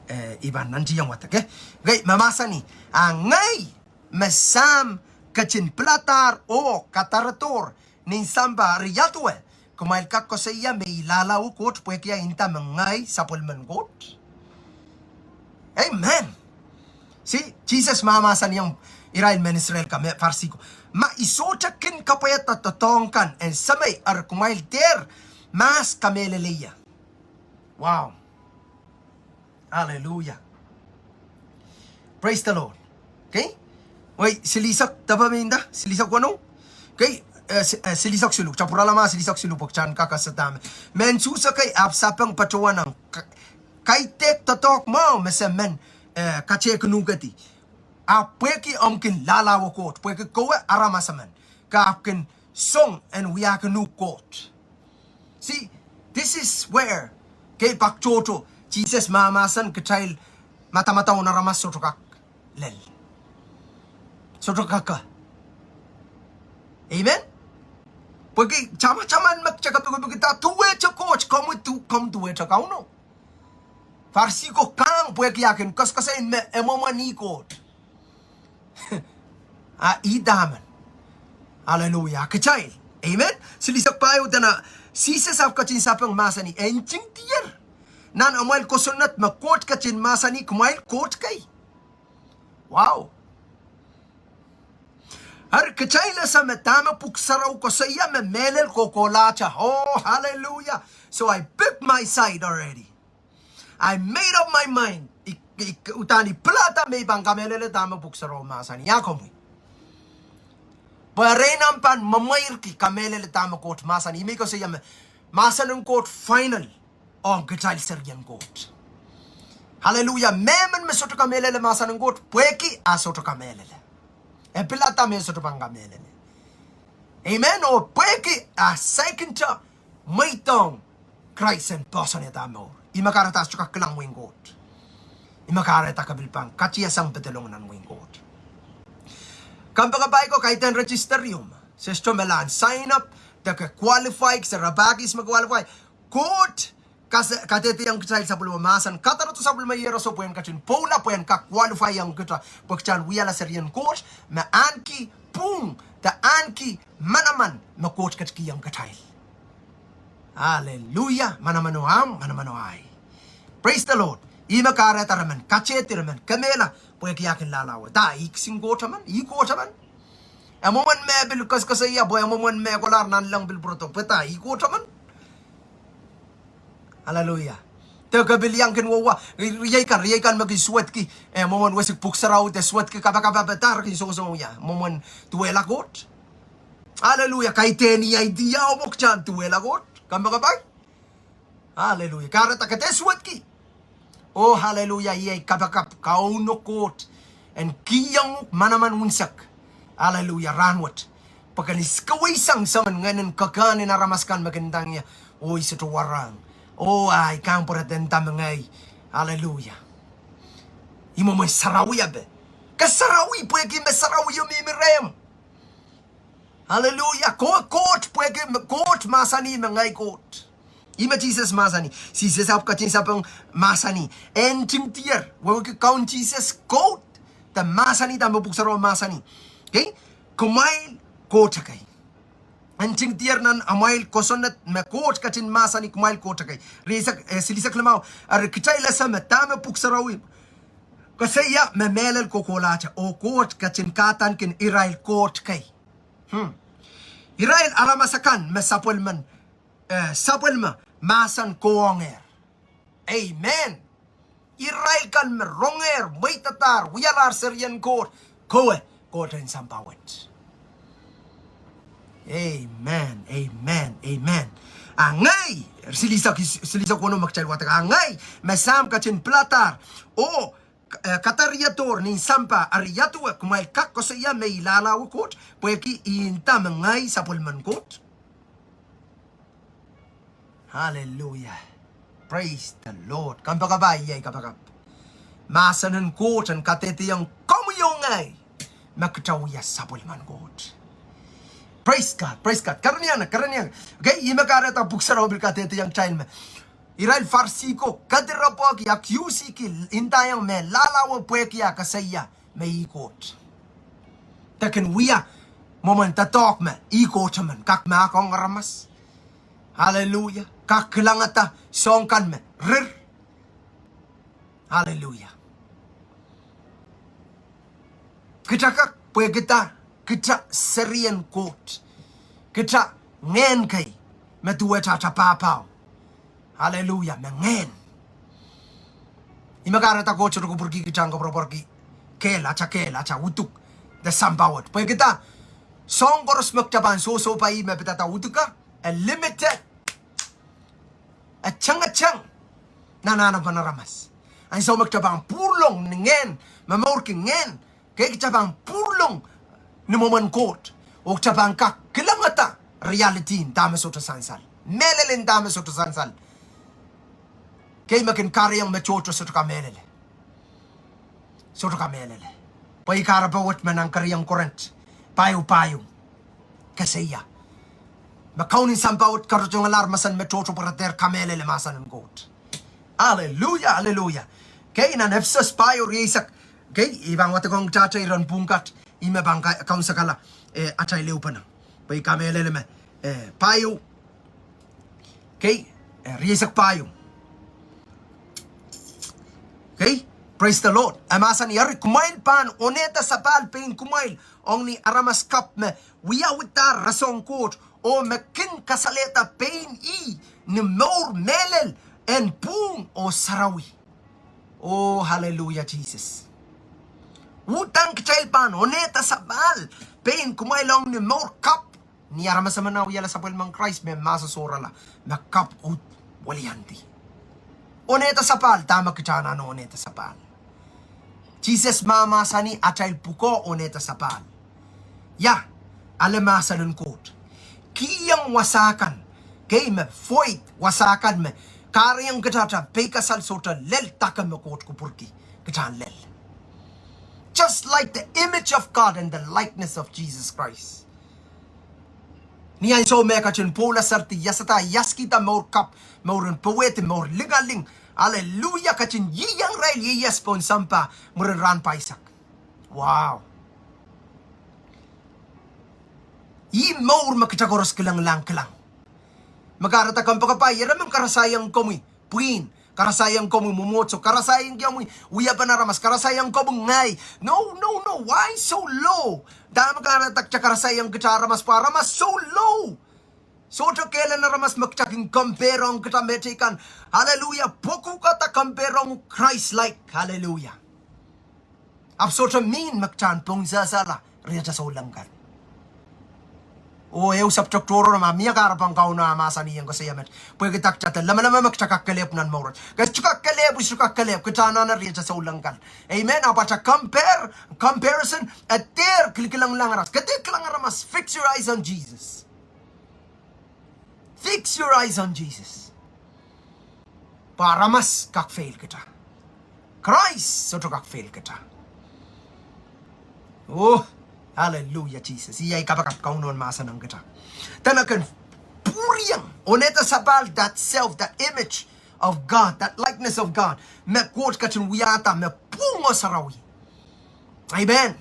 eh, I pahn nantihong wadek, eh? Kei, me mahsanih, a ngehi me Sahm ketin piladahr oh kadarodohr nin sampah, eri ia duwe kumwail kak koasoia me I lahlahwe Koht pwehki I nda me ngehi sapwellimen Koht? Amen. See, Sises mahmahsanihong irail mehn Israel kan, me Parisi ko, ma I sohte kin kapwaiada doadoahk kan en Semei, eri kumwail dehr mahs kamehlele ie. Wow. Hallelujah. Praise the Lord. Kei, wei, silihsek depe me I nda, silihsek weneu? Kei, eh, si-, eh, silihsek siluh, kitail pwurala mah silihsek siluh pwe kitail en kak ese dahme mehn Suhs kei ahpw sapeng patohwan ong, ka-, kaidehk doadoahk mwahu me se men, eh, katehkin uhkedi. Ahpw pwehki omw kin lahlahwe Koht, pwehki kowe aramas emen, ke ahpw kin song en wiahkin uhk Koht. See, this is where, kei, pak tohto Sises mahmahsen kitail, madamadau en aramas sohte kak lel, sohte kak. Amen. Pwehki tamataman me kitail kapikipikda duwehte Koht, komw du-, komw duwehte Kauno. Parisi ko kahng pwehki e kin koasoakoasoia me e mwomwen ih Koht. A ih dahmen. Hallelujah. Kitail, amen. Silihsek pahieu dene, Sises ahpw ketin sapeng mahsanih, e ntingdier nan amwail kosonned me Koht ketin mahsanih kumwail koht kei. Wow. Eri kitail ese me dahme Pwuhk Sarawi koasoia me mehlel kohkohlahte. Oh, hallelujah. So I pick my side already. I made up my mind. I, i, uhdahn I pilada me I pahn kamehlele dahme Pwuhk Sarawi mahsanih. Ia komwi? Pwe erein omw pahn mwemweirki kamehlele dahme Koht mahsanih, I men koasoia me mahsen en Koht final ong kitail serien Koht. Hallelujah. Mehmen me sohte kamehlele mahsen en Koht, pwehki a sohte kamehlele. E pilada me sohte pahn kamehlele. Amen. Oh pwehki a saikinte mweidohng Krais en poahsoanehda mour, ih me kahrehda sohte kak kilang wehin Koht. Ih me kahrehda ke pil pahn katiasang pedolong nan wehin Koht. Kompoakepahi ko, kaidehn register ieu me se sohte me lahn sign up de ke qualify, se rapahkis me qualify. Koht kas-, kadehdehiong kitail sapwellime mahsen kadarodo, sapwellime iehroso pwehn ketin pwoula, pwehn kak qualify ong kita pwe kitail en wiahla serien Koht me ahneki pwung De ahneki manaman me Koht ketikihong kitail. Aleluia. Manaman o ahmw, manaman o ahi. Praise the Lord. Ih me kahrehda re men katehdi, re men kemehla, pwehki e kin lalawe. Da, ih kisin Koht emen, ih Koht emen. E mwomwen me pil koasoakoasoia, pwe e mwomwen me kolahr nanleng pil pwurodo, pwe da, ih Koht emen. Aleluia. De ke pil iang kin wehwe, riei kan, riei kan me kin suwedki, eh, mwomwen wesik pwuhk sarawi de suwedki kapakap, pwe da re kin songosong ia, mwomwen duwehla Koht. Aleluia. Kaidehn ia, idea o mwo kitail en duwehla Koht. Kompoakepahi. Aleluia. Kahrehda ke dehr suwedki. Oh, aleluia. Iei kapakap, Kauno Koht en kihong uhk manaman unsek. Aleluia. Rahnwet. Pwe ke en iskewei sang soangen ngehnen kekehn en aramas kan me kin ndahng ie, oh, I sohte warohng. Oh, ah, I kang pwurehng nda me ngehi. Aleluia. I mwomwen sarawi ape. Ke sarawi pwehki me sarawi o mihmi rehmw. Aleluia. Ko Koht pwehki me Koht mahsanih me ngehi Koht. Ih me Sises mahsanih. Sises ahpw ketin sapeng mahsanih. E ntingdier, wehwehki Kaun Sises Koht, de mahsanih dahme Pwuhk Sarawi mahsanih. Okay? Kumwail koht ekei. E ntingdier nan amwail kosonned me Koht ketin mahsanih kumwail koht ekei. Riesek, eh, silihsek limau. Eri kitail ese me dahme Pwuhk Sarawi koasoia me mehlel kohkohlahte, oh Koht ketin kahdaneki irail koht kei. Hmm. Irail aramas akan me sapwellimen, eh, sapwellime mahsen kohiengehr. Amen. Irail kan me rongehr, mweidadahr, wialahr serien Koht, kowe Koht en sampah wet. Amen, amen, amen. A ngehi, silihsek, silihsek weneu me kitail wadek, a ngehi me Sahm ketin piladahr oh, eh, kadariehdohr nin sampah, eri ia duwe kumwail kak koasoia me I lahlahwe Koht, pwehki I nda me ngehi sapwellimen Koht. Hallelujah. Praise the Lord. Kompoakepahi, iei kapakap. Mahsen en Koht en kadehdehiong komwi oh ngehi me kitail wia sapwellimen Koht. Praise God, praise God. Kerenieng, kerenieng. Okay, ih me kahrehda Pwuhk Sarawi pil kadehdehiong kitail me irail Farisi ko kedirepwehki, accuse-ki, ndaiong me lahlahwe pwehki e koasoia me ih Koht. De kin wia mwomwen doadoahk me ih Koht emen kak mahkohng aramas. Hallelujah. Kak kilangada soahng kan me rir. Hallelujah. Kita kak pwehkihda kita serien Koht. Kita ngehn kei me duwehte ata pahpao. Hallelujah, me ngehn. Ih me kahrehda Koht sohte kupwurki kita en koapworopworki kehl, ata kehl, ata uduk de sampah wet. Pwehkihda soahng koaros me kita pahn sohsohpai me pidada uduka, e limited. E tengeteng nan anahnepen aramas. Ansou me kita pahn pwurlong ni ngehn, momourki ngehn, kei kita pahn pwurlong ni mwomwen Koht, oh kita pahn kak kilangada reality en dahme sohte sansal, mehlel en dahme sohte sansal. Kei me kin kahrehiong me tohto sohte kamehlele. Sohte kamehlele. Pwe ih kahrepe wet me nan kerieng Korint pahieu, pahieu, koasoia me kaunen sampah wet karutungehlahr mahsen me tohto pwe re dehr kamehlele mahsen en Koht. Hallelujah, hallelujah. Kei nan Episos pahieu rieisek, kei, I pahn wadekohng kita iren pwuhng kat, ih me pahn ka-, kaunsekala, eh, atail ehupene. Pwe I kamehlele me, eh, pahieu, kei, eh, rieisek pahieu. Kei, praise the Lord. E mahsanih, eri kumwail pahn onehda sapahl pein kumwail ong ni aramas kapw me wiawihdahr rasehng Koht, oh me kin kasalehda pein ih ni mour mehlel en pwuhng oh sarawi. Oh, hallelujah, Sises. Uhdahn kitail pahn onehda sapahl pein kumwail ong ni mour kapw, ni aramas emen wiahla sapwellimen Krais me mahso sohrala, me kapw uhd weliandi. Onehda sapahl, dahme kita anahne onehda sapahl? Sises mahmahsanih atail pwukoa onehda sapahl. Ia, ale mahsen en Koht. Kihong wasa kan, kei, me void wasa kan me kahrehiong kita ata peikasal sohte lel dahkei me Koht kupwurki kita en lel. Just like the image of God and the likeness of Jesus Christ. Ni ansou me ketin pwoula seridi, iasada, iaskihda mour kapw, mouren powehdi, mour lingaling. Hallelujah, ketin ieiang irail ieias pohn sampah mwurin rahn pahisek. Wow. Ih mour me kita koaros kilenglahng kilang. Me kahrehda kompoakepahi, ire men karasaiong komwi pwihn, karasaiong komwi mwomwohdiso, karasaiong komwi wiepen aramas, karasaiong komwi ngehi. No, no, no, why so low? Dahme kahrehda kita karasaiong kita aramas, pwe aramas so low. Sohte kehl en aramas me kita kin compare ong kita mehteikan. Hallelujah. Pwekukada compare ong Christ-like. Hallelujah. Ahpw sohte mihmi me kita en pwung sehsehla riatail souleng kan. Oh, ehu subject tohrohr me mie kahrepen Kauno ah mahsanihong koasoia met. Pwehki kita de lamalam me kita kak kelehpw nan mour. Ke sohte kak kelehpw, sohte kak kelehpw, kita anahne riatail souleng kan. Amen. Ahpw ata compare, comparison, e dehr kilkilenglahng aramas. Ke dehr kilang aramas, fix your eyes on Jesus. Fix your eyes on Jesus. Pwe aramas kak fail kita. Christ sohte kak fail kita. Oh, hallelujah, Jesus. Iei ai kapakap Kauno en mahsanihong kita. Dene ken pwuriong, onehda sapahl that self, that image of God, that likeness of God. Me Koht ketin wiahda, me pwung oh sarawi. Amen.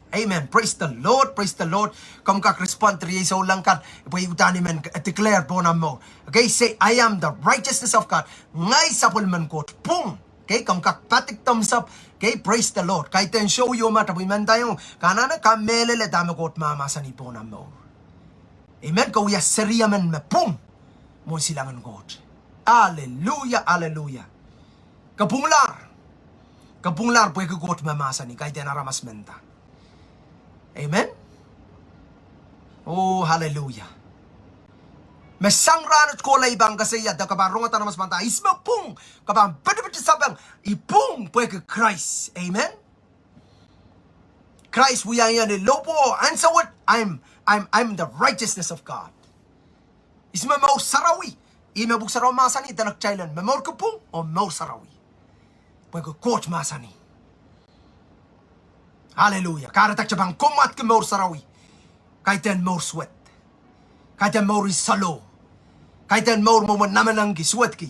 Amen. Praise the Lord. Praise the Lord. Komw kak respond riei souleng kan. Pwe udahn I men declare pohn omw mour. Okay, say, "I am the righteousness of God." Ngehi sapwellimen Koht. Pwung. Okay, komw kak padik thumbs up. Okay, praise the Lord. Kaidehn show ieu ma tapwi mendaiong. Ke anahne kamehlele dahme Koht mahmahsanih pohn omw mour. Amen. Ke wia seriemen me pwung mwohn silangin Koht. Hallelujah, hallelujah. Ke pwunglahr. Ke pwunglahr pwehki Koht me mahsanih, kaidehn aramas menda. Amen. Oh, hallelujah. Me sang rahnwet kohla I pahn koasoia de ke pahn rongada aramas manda, ihs me pwung, ke pahn pitipiti sapeng, I pwung pwehki Christ. Amen. Christ wia ie ni lohpwuo ansou wet, I'm, I'm, I'm the righteousness of God. Ihs me mour sarawi, ih me Pwuhk Sarawi mahsanih dene kitail en momourki pwung oh mour sarawi. Pwehki Koht mahsanih. Hallelujah. Kahrehda kita pahn komourki mour sarawi. Kaidehn mour suwed. Kaidehn mour en saloh. Kaidehn mour mwomwen namenengki, suwedki.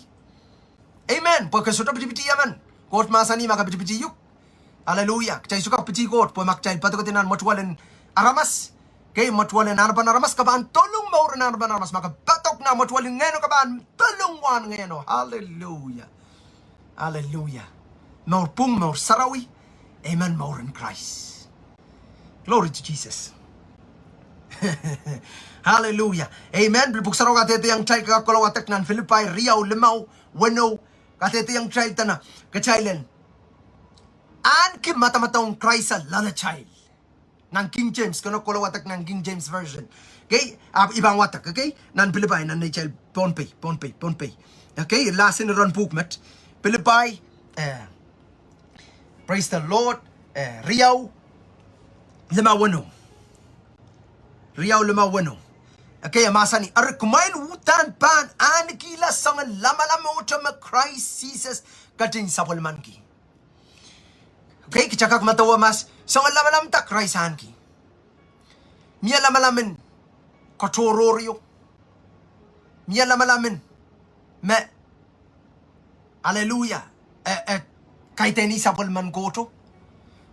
Amen. Pwe ke sohte pitipiti emen. Koht mahsanih ma ke pitipiti uhk. Hallelujah. Kitail sohte kak piti Koht pwe ma kitail padokedi nan mwetuwel en aramas. Okay, mwetuwel en arapan aramas, ke pahn dolung mouren arapan aramas. Ma ke padok nan mwetuwel en Ngehno, ke pahn dolung wahn Ngehno. Hallelujah. Hallelujah. Mour pwung, mour sarawi. Amen. Mouren Christ. Glory to Jesus. Hallelujah. Amen. Pil Pwuhk Sarawi kadehdehiong kitail, ke kak kohla wadek nan Filipai riau limau weneu, kadehdehiong kitail dene kitail en ahneki madamadau en Krais loalatail. Nan King James, ke kak kohla wadek nan King James Version. Okay, ahpw I pahn wadek, okay, nan Filipai, nan neitail Pohnpei, Pohnpei, Pohnpei. Okay, lasin iren pwuhk met. Filipai, eh, praise the Lord, eh, riau limau weneu. Riau limau weneu. Okay, e mahsanih, eri kumwail uhdahn pahn ahnekihla soangen lamalamehte me Krais Sises ketin sapwellimaniki. Okay, kita kak medewe mas, soangen lamalamda Krais ahneki. Mie lamalamen kotohrohrio. Mie lamalamen me, hallelujah, e, e, kaidehn ih sapwellimen Kohto.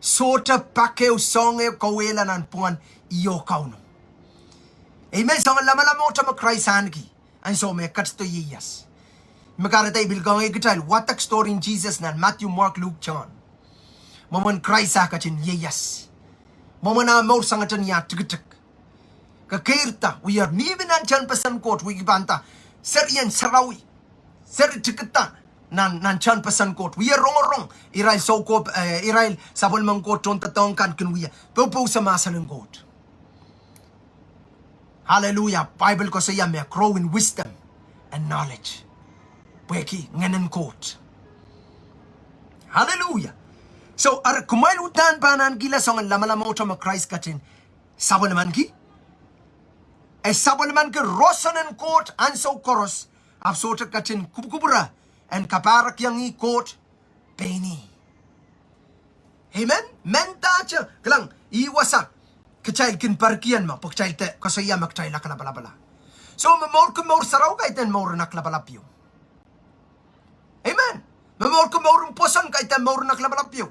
Sohte pak ehu soahng e kauwehla nanpwungen ih oh Kauno. Amen. Soangen lamalamehte me Krais ahneki ansou me e ketido ieias. Me kahrehda I pil kangoange kitail wadek storyn Sises nan Matthew, Mark, Luke, John. Mwomwen Krais ah ketin ieias. Mwomwen ah mour sangete ni ah tikitik. Ke keirda, wie mihmi nan tehnpasen Koht, wie kipanda serien sarawi, seri tikida nan, nan tehnpasen Koht, wie rongorong irail soukohp, eh, irail sapwellimen Koht tohndoadoahk kan kin wie popohsa mahsen en Koht. Hallelujah. Bible koasoia me grow in wisdom and knowledge. Pwehki Ngehn en Koht. Hallelujah. So, eri kumwail uhdahn pahn ahnekihla soangen lamalamehte me Krais ketin sapwellimaniki. E sapwellimaniki roson en Koht ansou koaros, ahpw sohte ketin kupwukupwure en kapahrek iang ih Koht pein ih. Amen. Mendahte, kilang, ih wasa kitail kin perkihong me, pwe kitail de koasoia me kitail aklapalap. So, momourki mour sarawi kaidehn mouren aklapalap ieu. Amen. Momourki mouren pwoson kaidehn mouren aklapalap ieu.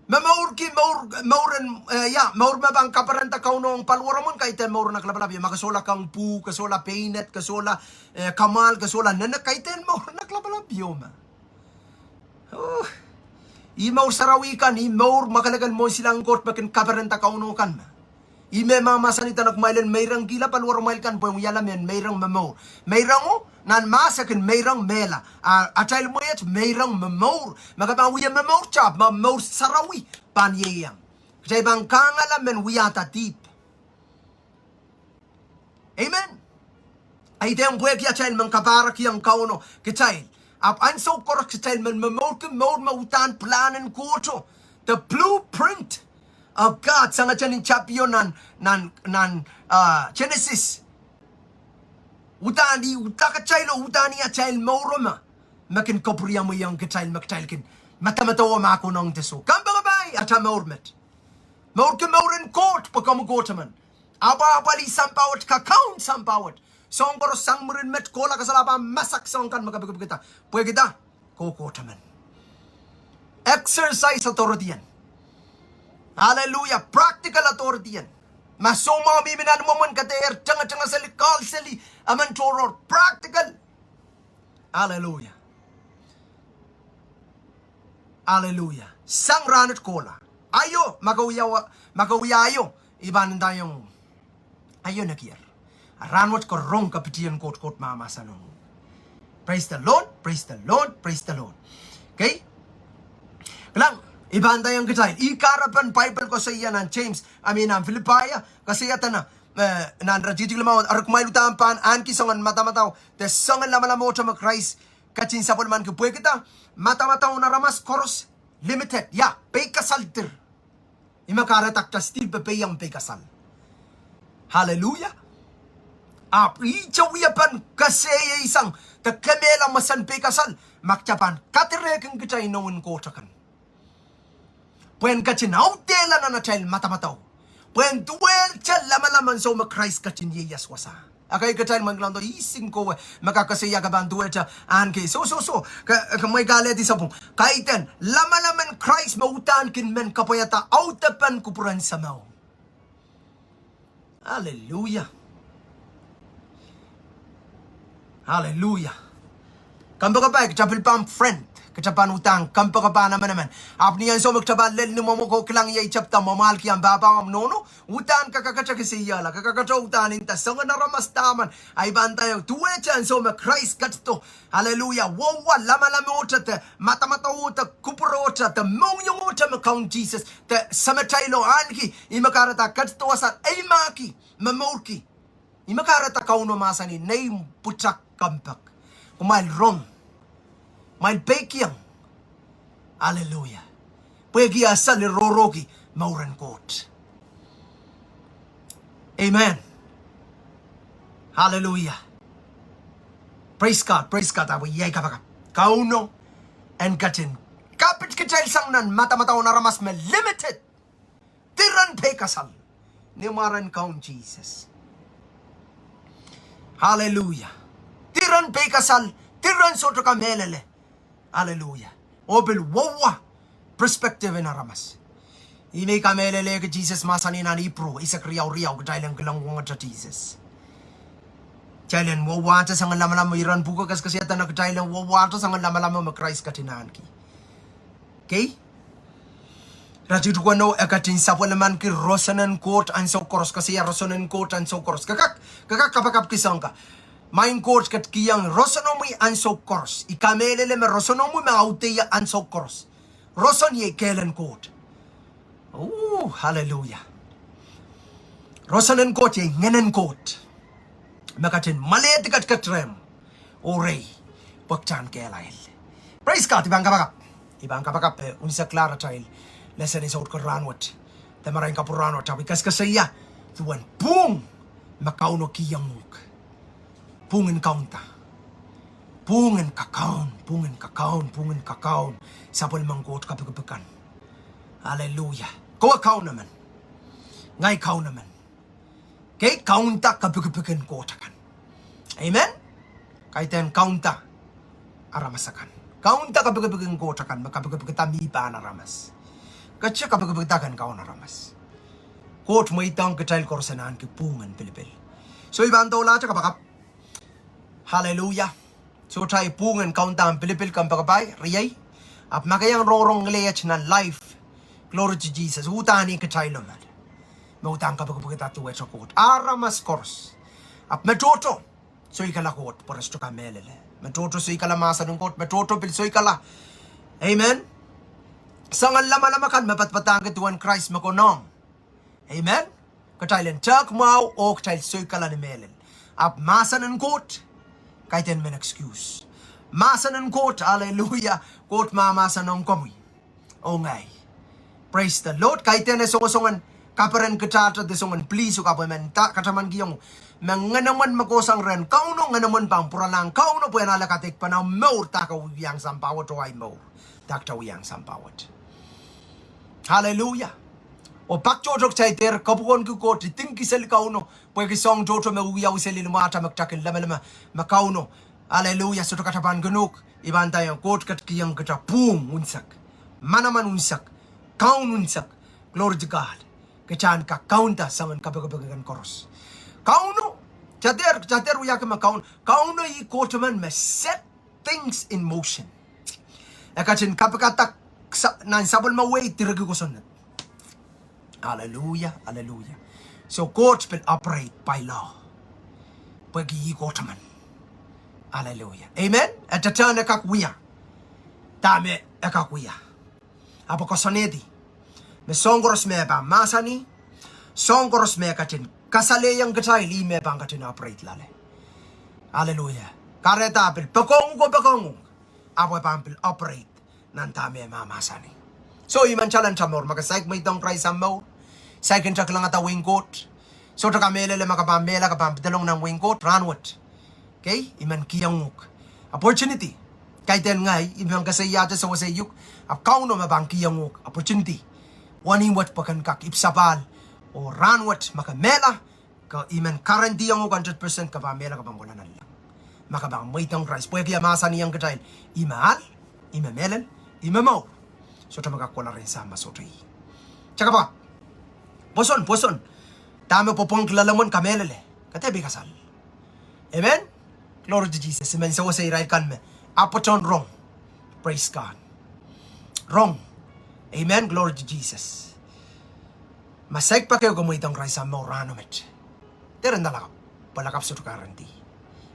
Me mourki, mour, mour en, eh, ia, mour me pahn kaperenda Kauno ong paliweromwen, kaidehn mour en aklapalap io. Ma ke sohla kang pwuh, ke sohla peined, ke sohla, eh, kamwahl, ke sohla nenek, kaidehn mour en aklapalap io me. Oh. Ih mour sarawi kan, ih mour mwakelekel mwohn silangin Koht me kin kaperenda Kauno kan me. Ih me mahmahsanih dene kumwail en meirongkihla paliweromwail kan pwehn wiahla mehn meirong momour. Meirongo, nan mahs e kin meirong mehla. A, atail mwehi et meirong momour. Ma ke pahn wia momour, tap, ma mour sarawi pahn ieiang. Kitail pahn kangala mehn wiahda dihp. Amen. Kaidehn pwehki atail men kapahrekiong Kauno kitail. Ahpw ansou koaros kitail men momourki mour me uhdahn pilahn en Koht, the blueprint of God, sangete ni tapio nan, nan, nan, ah, Genesis. Uhdahn ih, uhdahn kitail o, uhdahn ih atail mour me, me kin kapwuriamweiong kitail, me kitail kin madamadau oh mahkohng de soh. Kompoakepahi atail mour met. Mourki mour en Koht, pwe komw Koht emen. Apwahpwalih sampah wet, kakaun sampah wet. Soahng koaros sang mwurin met kohla, kasal ah pahn masak soahng kan me ke pikipikada. Pwehki dah? Ke Koht emen. Exercise authority en. Hallelujah. Practical authority en. Ma soumwahu mihmi nan imwomwen, ke dehr tengetenge seli, call seli emen tohrohr. Practical. Hallelujah. Hallelujah. Sang rahnwet kohla. Aio, ma ke wia, ma ke wia aio, I pahn ndaiong uhk. Aio nekier. A rahnwet ke rong kapitien Koht, Koht mahmahsanihong uhk. Praise the Lord, praise the Lord, praise the Lord. Okay? Kilang, I pahn ndaiong kitail. Ih kahrepen Bible koasoia nan James, I mean, nan Filipai, koasoia dene, eh, nan iretikitik limau, eri kumwail uhdahn pahn ahneki soangen madamadau de soangen lamalamwohte me Krais ketin sapwellimaniki. Pwehki dah? Madamadau en aramas koaros limited, ia, peikasal dir. Ih me kahrehda kitail still pepeiong peikasal. Hallelujah. Ahpw ihte wiepen kesehie sang de kemehla mwesen peikasal, ma kitail pahn kadirehkin kitail inoun Koht akan. Pwehn ketin audehla nan atail madamadau. Pwehn duwehte lamalam ansou me Krais ketin ieias wasa. Okay, kitail mwein kilang do ising kowe me kak koasoia ke pahn duwehte ahneki. Soh, soh, soh. Ke, ke mwein alehdi sapwung. Kaidehn lamalam en Krais me uhdahn kin men kapwaiada audepen kupwuren Sahmo. Hallelujah. Hallelujah. Kompoakepahi, kitail pil pahn friend. Kitail pahn uhdahn kompoakepahn emenemen. Ahpw ni ansou me kitail pahn lel ni mwomwe, ke kilang, iei tapda mwamwahlki ahmw pahpa, ahmw nohno. Uhdahn ke kakete kisehla, ke kakete uhdahn nda soangen aramas dah men. I pahn ndaiong, duwehte ansou me Krais ketido. Hallelujah. Wohwa lamalamwohte de madamadauohte, kupwurohte de mohngiongiohte me Kaun Sises de Samatailo ahneki, ih me kahrehda ketido wasa, eimahki, momourki. Ih me kahrehda Kauno mahsanih, nei pwutak kompoak. Kumwail rong. Kumwail peikiong. Hallelujah. Pwehki e seli rohrohki mouren Koht. Amen. Hallelujah. Praise God, praise God. Ahpw iei kapakap. Kauno en ketin kapit kitail sang nan madamadau en aramas me limited. Diren peikasal. Ni mwaren Kaun Sises. Hallelujah. Diren peikasal, diren sohte kamehlele. Hallelujah. Oh pil wohwa perspective en aramas. Ih me I kamehlelehki Sises mahsanih nan Ipru eisek riau riau, kitail en kilang wongete Sises. Kitail en wohwahte soangen lamalam, iren pwuko kesekeseia dene kitail en wohwahte soangen lamalam me Krais ketin ahneki. Okay? Iretikitik weneu, e ketin sapwellimaniki roson en Koht ansou koaros, koasoia roson en Koht ansou koaros. Ke kak, ke kak kapakapki soahng ka. Maing Koht ketikihong rosonomwi ansou koaros. I kamehlele me rosonomwi me audeie ansou koaros. Roson iei kehlen Koht. Oh, hallelujah. Roson en Koht iei ngehnen Koht me ketin mwalehdi ketiket rehmw oh rehi, pwe kitail en kehlail. Praise God, I pahn kapakap. I pahn kapakap, eh, unseklahr atail lesen en Sounkomouro rahnwet de marain kapwurahn wet, ahpw I kesekeseia duwen pwung me Kauno kihong uhk. Pwung en kaunda. Pwung en kakaun, pwung en kakaun, pwung en kakaun. Sapwellimen Koht kapikipik kan. Hallelujah. Kowe kaun emen. Ngehi kaun emen. Okay, kaunda kapikipik en Koht akan. Amen. Kaidehn kaunda aramas akan. Kaunda kapikipik en Koht akan, me kapikipikda mih pahn aramas. Kete kapikipikda ken kaun aramas. Koht mweidohng kitail koaros en ahneki pwungen pilipil. So I pahn doulahte kapakap. Hallelujah. Sohte ei pwungen kaunda pilipil kompoakepahi, riei. Ahpw ma ke iang rongorong ngileiet nan live. Glory to Jesus. Uhdahn ih kitail omel me uhdahn kapikipikda duwehte Koht. Aramas koaros. Ahpw me tohto soikala Koht, pwe re sohte kamehlele. Me tohto soikala mahsen en Koht, me tohto pil soikala. Amen. Soangen lamalam akan me padapadahngki duwen Krais me konehng. Amen. Kitail en tehk mwahu oh kitail soikala ni mehlel. Ahpw mahsen en Koht, kaidehn men excuse. Mahsen en Koht, hallelujah, Koht mahmahsen ong komwi oh ngehi. Praise the Lord. Kaidehn e songosong en kaperen kitailda de soangen please oh kapwe men katamankiong. Me ngenemwen me kohsang rehn Kauno, ngenemwen pahn pwuralahng Kauno pwe en ale kadeik pahn ahi mour dah ke wiwiahng sampah wet oh ahi mour dah ke wiahng sampah wet. Hallelujah. Oh pak tohto kitail dehr kapwukoanki Koht, idingki seli Kauno, pwehki soahng tohto me wiawi seli ni mwahte me kitail kin lemeleme me Kauno, hallelujah, sohte katapan kin uhk. I pahn ndaiong Koht ketikihong kitail pwung unsek, manaman unsek, kaun unsek. Glory to God. Kitail en kak kaunda soangen kapikipik kan koaros. Kauno, kitail dehr, kitail dehr wiahki me Kaun, Kauno ih Kohtemen me set things in motion. E ketin kapikada nan sapwellime wehi, direkih kosonned. Hallelujah, hallelujah. So Koht pil operate by law, pwehki ih Kohtemen. Hallelujah. Amen. E determine e kak wia dahme e kak wia. Ahpw e koasoanehdi me soahng koaros me e pahn mahsanih, soahng koaros me e ketin kasalehiong kitail, ih me e pahn ketin operate loale. Hallelujah. Kahrehda pil poakohng uhk oh poakohng uhk, ahpw e pahn pil operate nan dahme e mahmahsanih. So I men challenge mour, ma ke saik mweidohng Krais ahmw mour, saik nta kilangada wehin Koht, sohte kamehlele, ma ke pahn mehla ke pahn pedolong nan wehin Koht rahnwet. Okay, I men kihong uhk opportunity. Kaidehn ngehi I men keseiahte sewesei uhk, ahpw Kauno me pahn kihong uhk opportunity wenihmwet pwe ken kak ipwsapahl. Oh rahnwet ma ke mehla, ke, I men guarantee ong uhk hundred percent ke pahn mehla, ke pahn kohla nanleng. Ma ke pahn mweidohng Krais, pwehki e mahsanihong kitail, I me ahl, I me mehlel, I me mour. Sohte me kak kohla rehn Sahm ma sohte ih. Kitail kapakap. Pwoson, pwoson. Dahme pwopwongki loalemwen, kamehlele, ke dehr pil kasal. Amen. Glory to Jesus. I men sewesei irail kan me ahpw patohwan rong. Praise God. Rong. Amen. Glory to Jesus. Ma saik pak ehu ke mweidohng Krais ahmw mour rahno met, dehr nda lakapw, pwe lakapw sohte guarantee.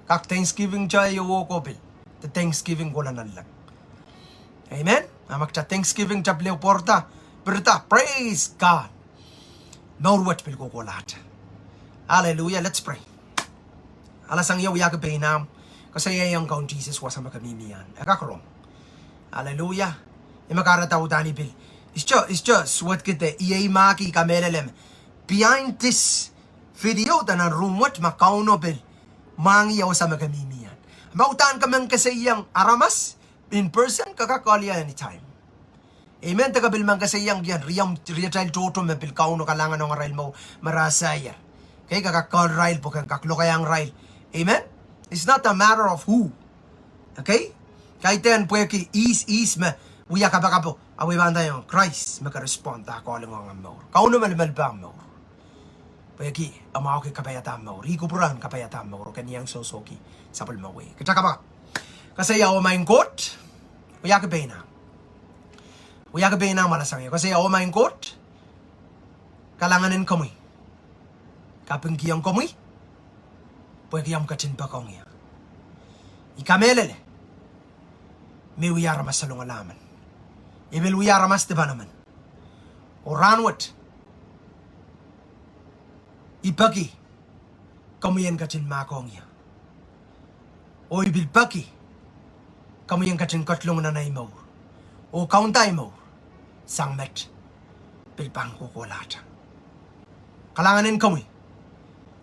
Kak Thanksgiving te ieu oh ko pil, de Thanksgiving kohla nanleng. Amen. A ma kitail Thanksgiving te pil ehu pwoarda, pirida, praise God, mour wet pil kohkohlahte. Hallelujah. Let's pray. Alasang ie, wiahki pein ahmw, koasoiaiong Kaun Sises wasa me ke mihmi ahn, e kak rong. Hallelujah. Ih me kahrehda uhdahn I pil, I sohte, I sohte suwedki de iei mahk I kamehlele me behind this video de nan room wet ma Kauno pil mwahngih ie wasa me ke mihmi ahn. Ma uhdahn ke men keseiong aramas in person, ke kak call ie anytime. Amen. De ke pil men keseiong ien riemw, riatail tohto me pil Kauno kalahngan ong arail mour me rasaier, okay, ke kak call irail pwe ken kak lokaiahng irail. Amen. It's not a matter of who. Okay. Kaidehn pwehki ihs, ihs me wia kapakapo, ahpw I pahn ndaiong Krais me ke respond ah calling ong ahmw mour. Kauno melimelipe ahmw mour. Pwehki e mwahuki kapaiada ahmw mour. Ih kupwuren kapaiada ahmw mour, oh ken iang sohsohki sapwellime wehi. Kitail kapakap. Koasoia, oh Maing Koht, wiahki pein ahmw. Wiahki pein ahmw, alasang ie. Koasoia, oh Maing Koht, kalahngan en komwi, kapingkihong komwi pwehki omw ketin poakohng ie. I kamehlele me I wia aramas salongala men. I pil wia aramas dipan emen. Oh rahnwet I peki komwi en ketin mahkohng ie. Oh I pil peki komwi en ketin ketilong nan ahi mour oh kaunda ahi mour sang met pil pahn kohkohlahte. Kalahngan en komwi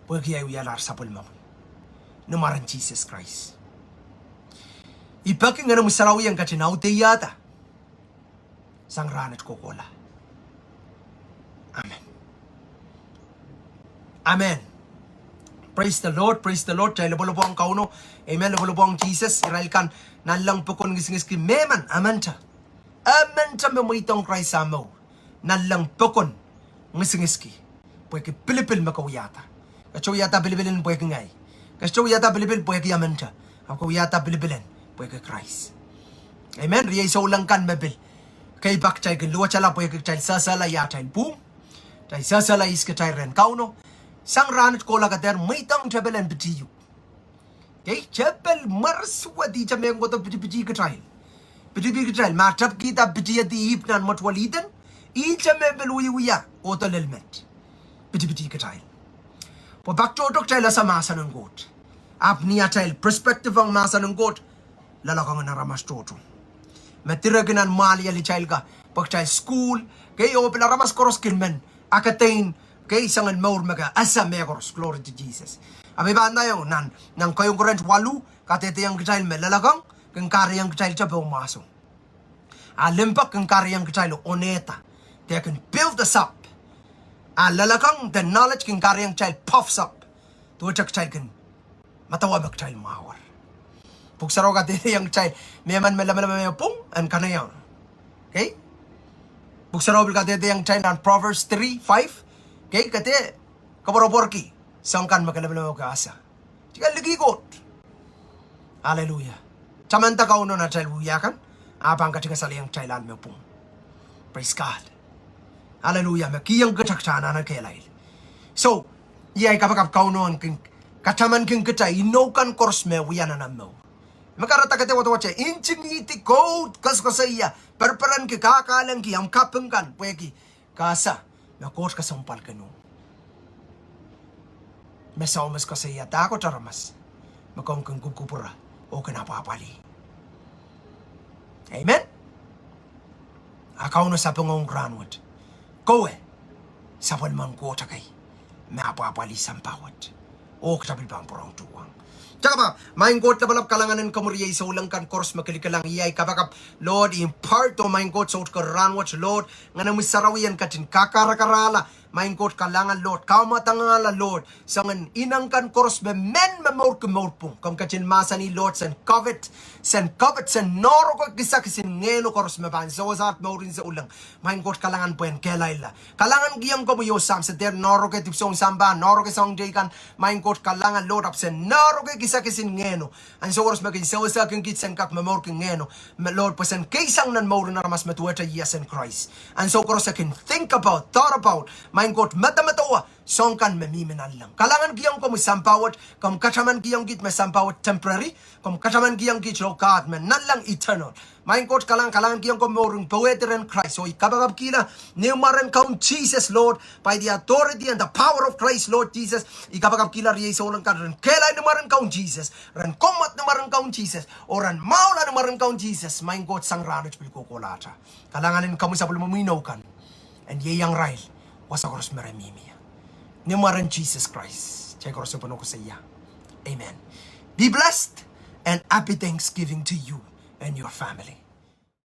pwehki ahi wialahr sapwellimomwi. Ni mwaren Sises Krais I peki Ngenomwi Sarawi en ketin audehda sang rahnwet kohkohla. Amen. Amen. Praise the Lord, praise the Lord. Kitail lopwolopwohng Kauno. Amen. Lopwolopwohng Sises. Irail kan nanleng pokon ngisingiski, mehmen, emente, emente me mweidohng Krais ah mour, nanleng pokon ngisingiski pwehki pilipil me ke wiahda. Ke sohte wiahda pilipil en pwehki ngehi. Ke sohte wiahda pilipil pwehki emente. Ahpw ke wiahda pilipil en pwehki Krais. Amen. Riei souleng kan me pil kei pak kitail kin luwetala pwehki kitail sehsehla ia atail pwung, kitail sehsehla ihs kitail rehn Kauno. Sang rahnwet kohla ke dehr mweidohng tepel en pitih uhk. Kei, tepel mwersuwed ihte mehkot pitipitih kitail. Pitipitih kitail. Ma tepkihda pitihedi ihp nan mwetuwel Ihden, ihte me pil wiewia ohdo lel met. Pitipitih kitail. Pwe pak tohto kitail ese mahsen en Koht. Ahpw ni atail perspective ong mahsen en Koht, loalokong en aramas tohto me direki nan mwahliel kitail ka, pwe kitail sukuhl, kei, oh pil aramas koaros kin men akedein, kei, soangen mour me ke ese mehkoaros, glory to Jesus. Ahpw I pahn ndaiong nan, nan Keieun Korint waluh, kadehdehiong kitail me loalokong kin kahrehiong kitail te pohnmwahso. A limpoak kin kahrehiong kitail onehda. They can build us up. A loalokong, the knowledge, kin kahrehiong kitail puffs up. Duwehte kitail kin medewe me kitail mwahuer. Pwuhk Sarawi kadehdehiong kitail, me emen me leme, leme me pwung en kanaiehng. Kei? Pwuhk Sarawi pil kadehdehiong kitail nan Proverbs three five. Kei, ke dehr koapworopworki soahng kan me ke lemeleme ke ese. Kitail likih Koht. Aleluia. Tamanda Kauno nan atail wia kan, a pahn katingeselehiong kitail ahl me pwung. Praise God. Aleluia. Me kihong kitail kitail anahne kehlail. So, iei ahi kapakap, Kauno en kin katamankin kitail inou kan koaros me wia nan omw mour. Me kahrehda ke dehr wadawad te ntingihdi Koht, koasokoasoia, perperenki, kahkahlengki omw kaping kan pwehki ke ese me Koht kesempwalkin uhk. Me somes koasoia dahkot aramas me komw kin kupwukupwure oh kin apwahpwalih. Amen. A Kauno sapengong rahnwet, kowe sapwellimen Koht ekei me apwahpwalih sampah wet. Oh kitail pil pahn pwurehng tuhwong. Kitail kapakap. Maing Koht Lapalap, kalahngan en komwi riei souleng kan koaros me kilikilang iei ahi kapakap, Lord, impart, oh Maing Koht, soutko rahnwet, Lord, Ngenomwi Sarawi en ketin kakarakarahla, Maing Koht kalahngan, Lord, kaumwadangala, Lord, soangen ineng kan koaros me men me mourki mour pwung. Komw ketin mahsanih, Lord, sen covet, sen covet, sen noahrok kisakis en ngehno koaros me pahn sewese mouren souleng. Maing Koht kalahngan pwehn kehlailla. Kalahngankihong komwi oh Sahmo, se dehr noahrok dipwisoun sampah, noahrok soahng teikan. Maing Koht kalahngan, Lord, ahpw sen noahrok kisakis en ngehno. Ansou koaros me kin sewesehkin kiht sen kak momourki ngehno, me Lord, pwe sen keisang nan mouren aramas me duwehte ieias en Krais. Ansou koaros e kin think about, thought about, Maing Koht, medemedewe soahng kan me mihmi nanleng. Kalahngankihong komwi sampah wet, komw katamankihong kiht me sampah wet temporary, komw katamankihong kiht, oh God, me nanleng eternal. Maing Koht, kalahngan, kalahngankihong komwi mouren powehdi rehn Krais, oh I kapakapkihla ni mwaren Kaun Sises, Lord, by the authority and the power of Christ, Lord Jesus, I kapakapkihla riei souleng kan ren kehlail ni mwaren Kaun Sises, ren kommwad ni mwaren Kaun Sises, oh ren mwahula ni mwaren Kaun Sises. Maing Koht, sang rahnwet pil kohkohlahte. Kalahngan en komwi sapwellimomwi inou kan en ieiang irail wasa koaros me re mihmi ie. Ni mwaren Sises Krais kitail koaros e pwunod koasoia, amen. Be blessed and happy Thanksgiving to you and your family.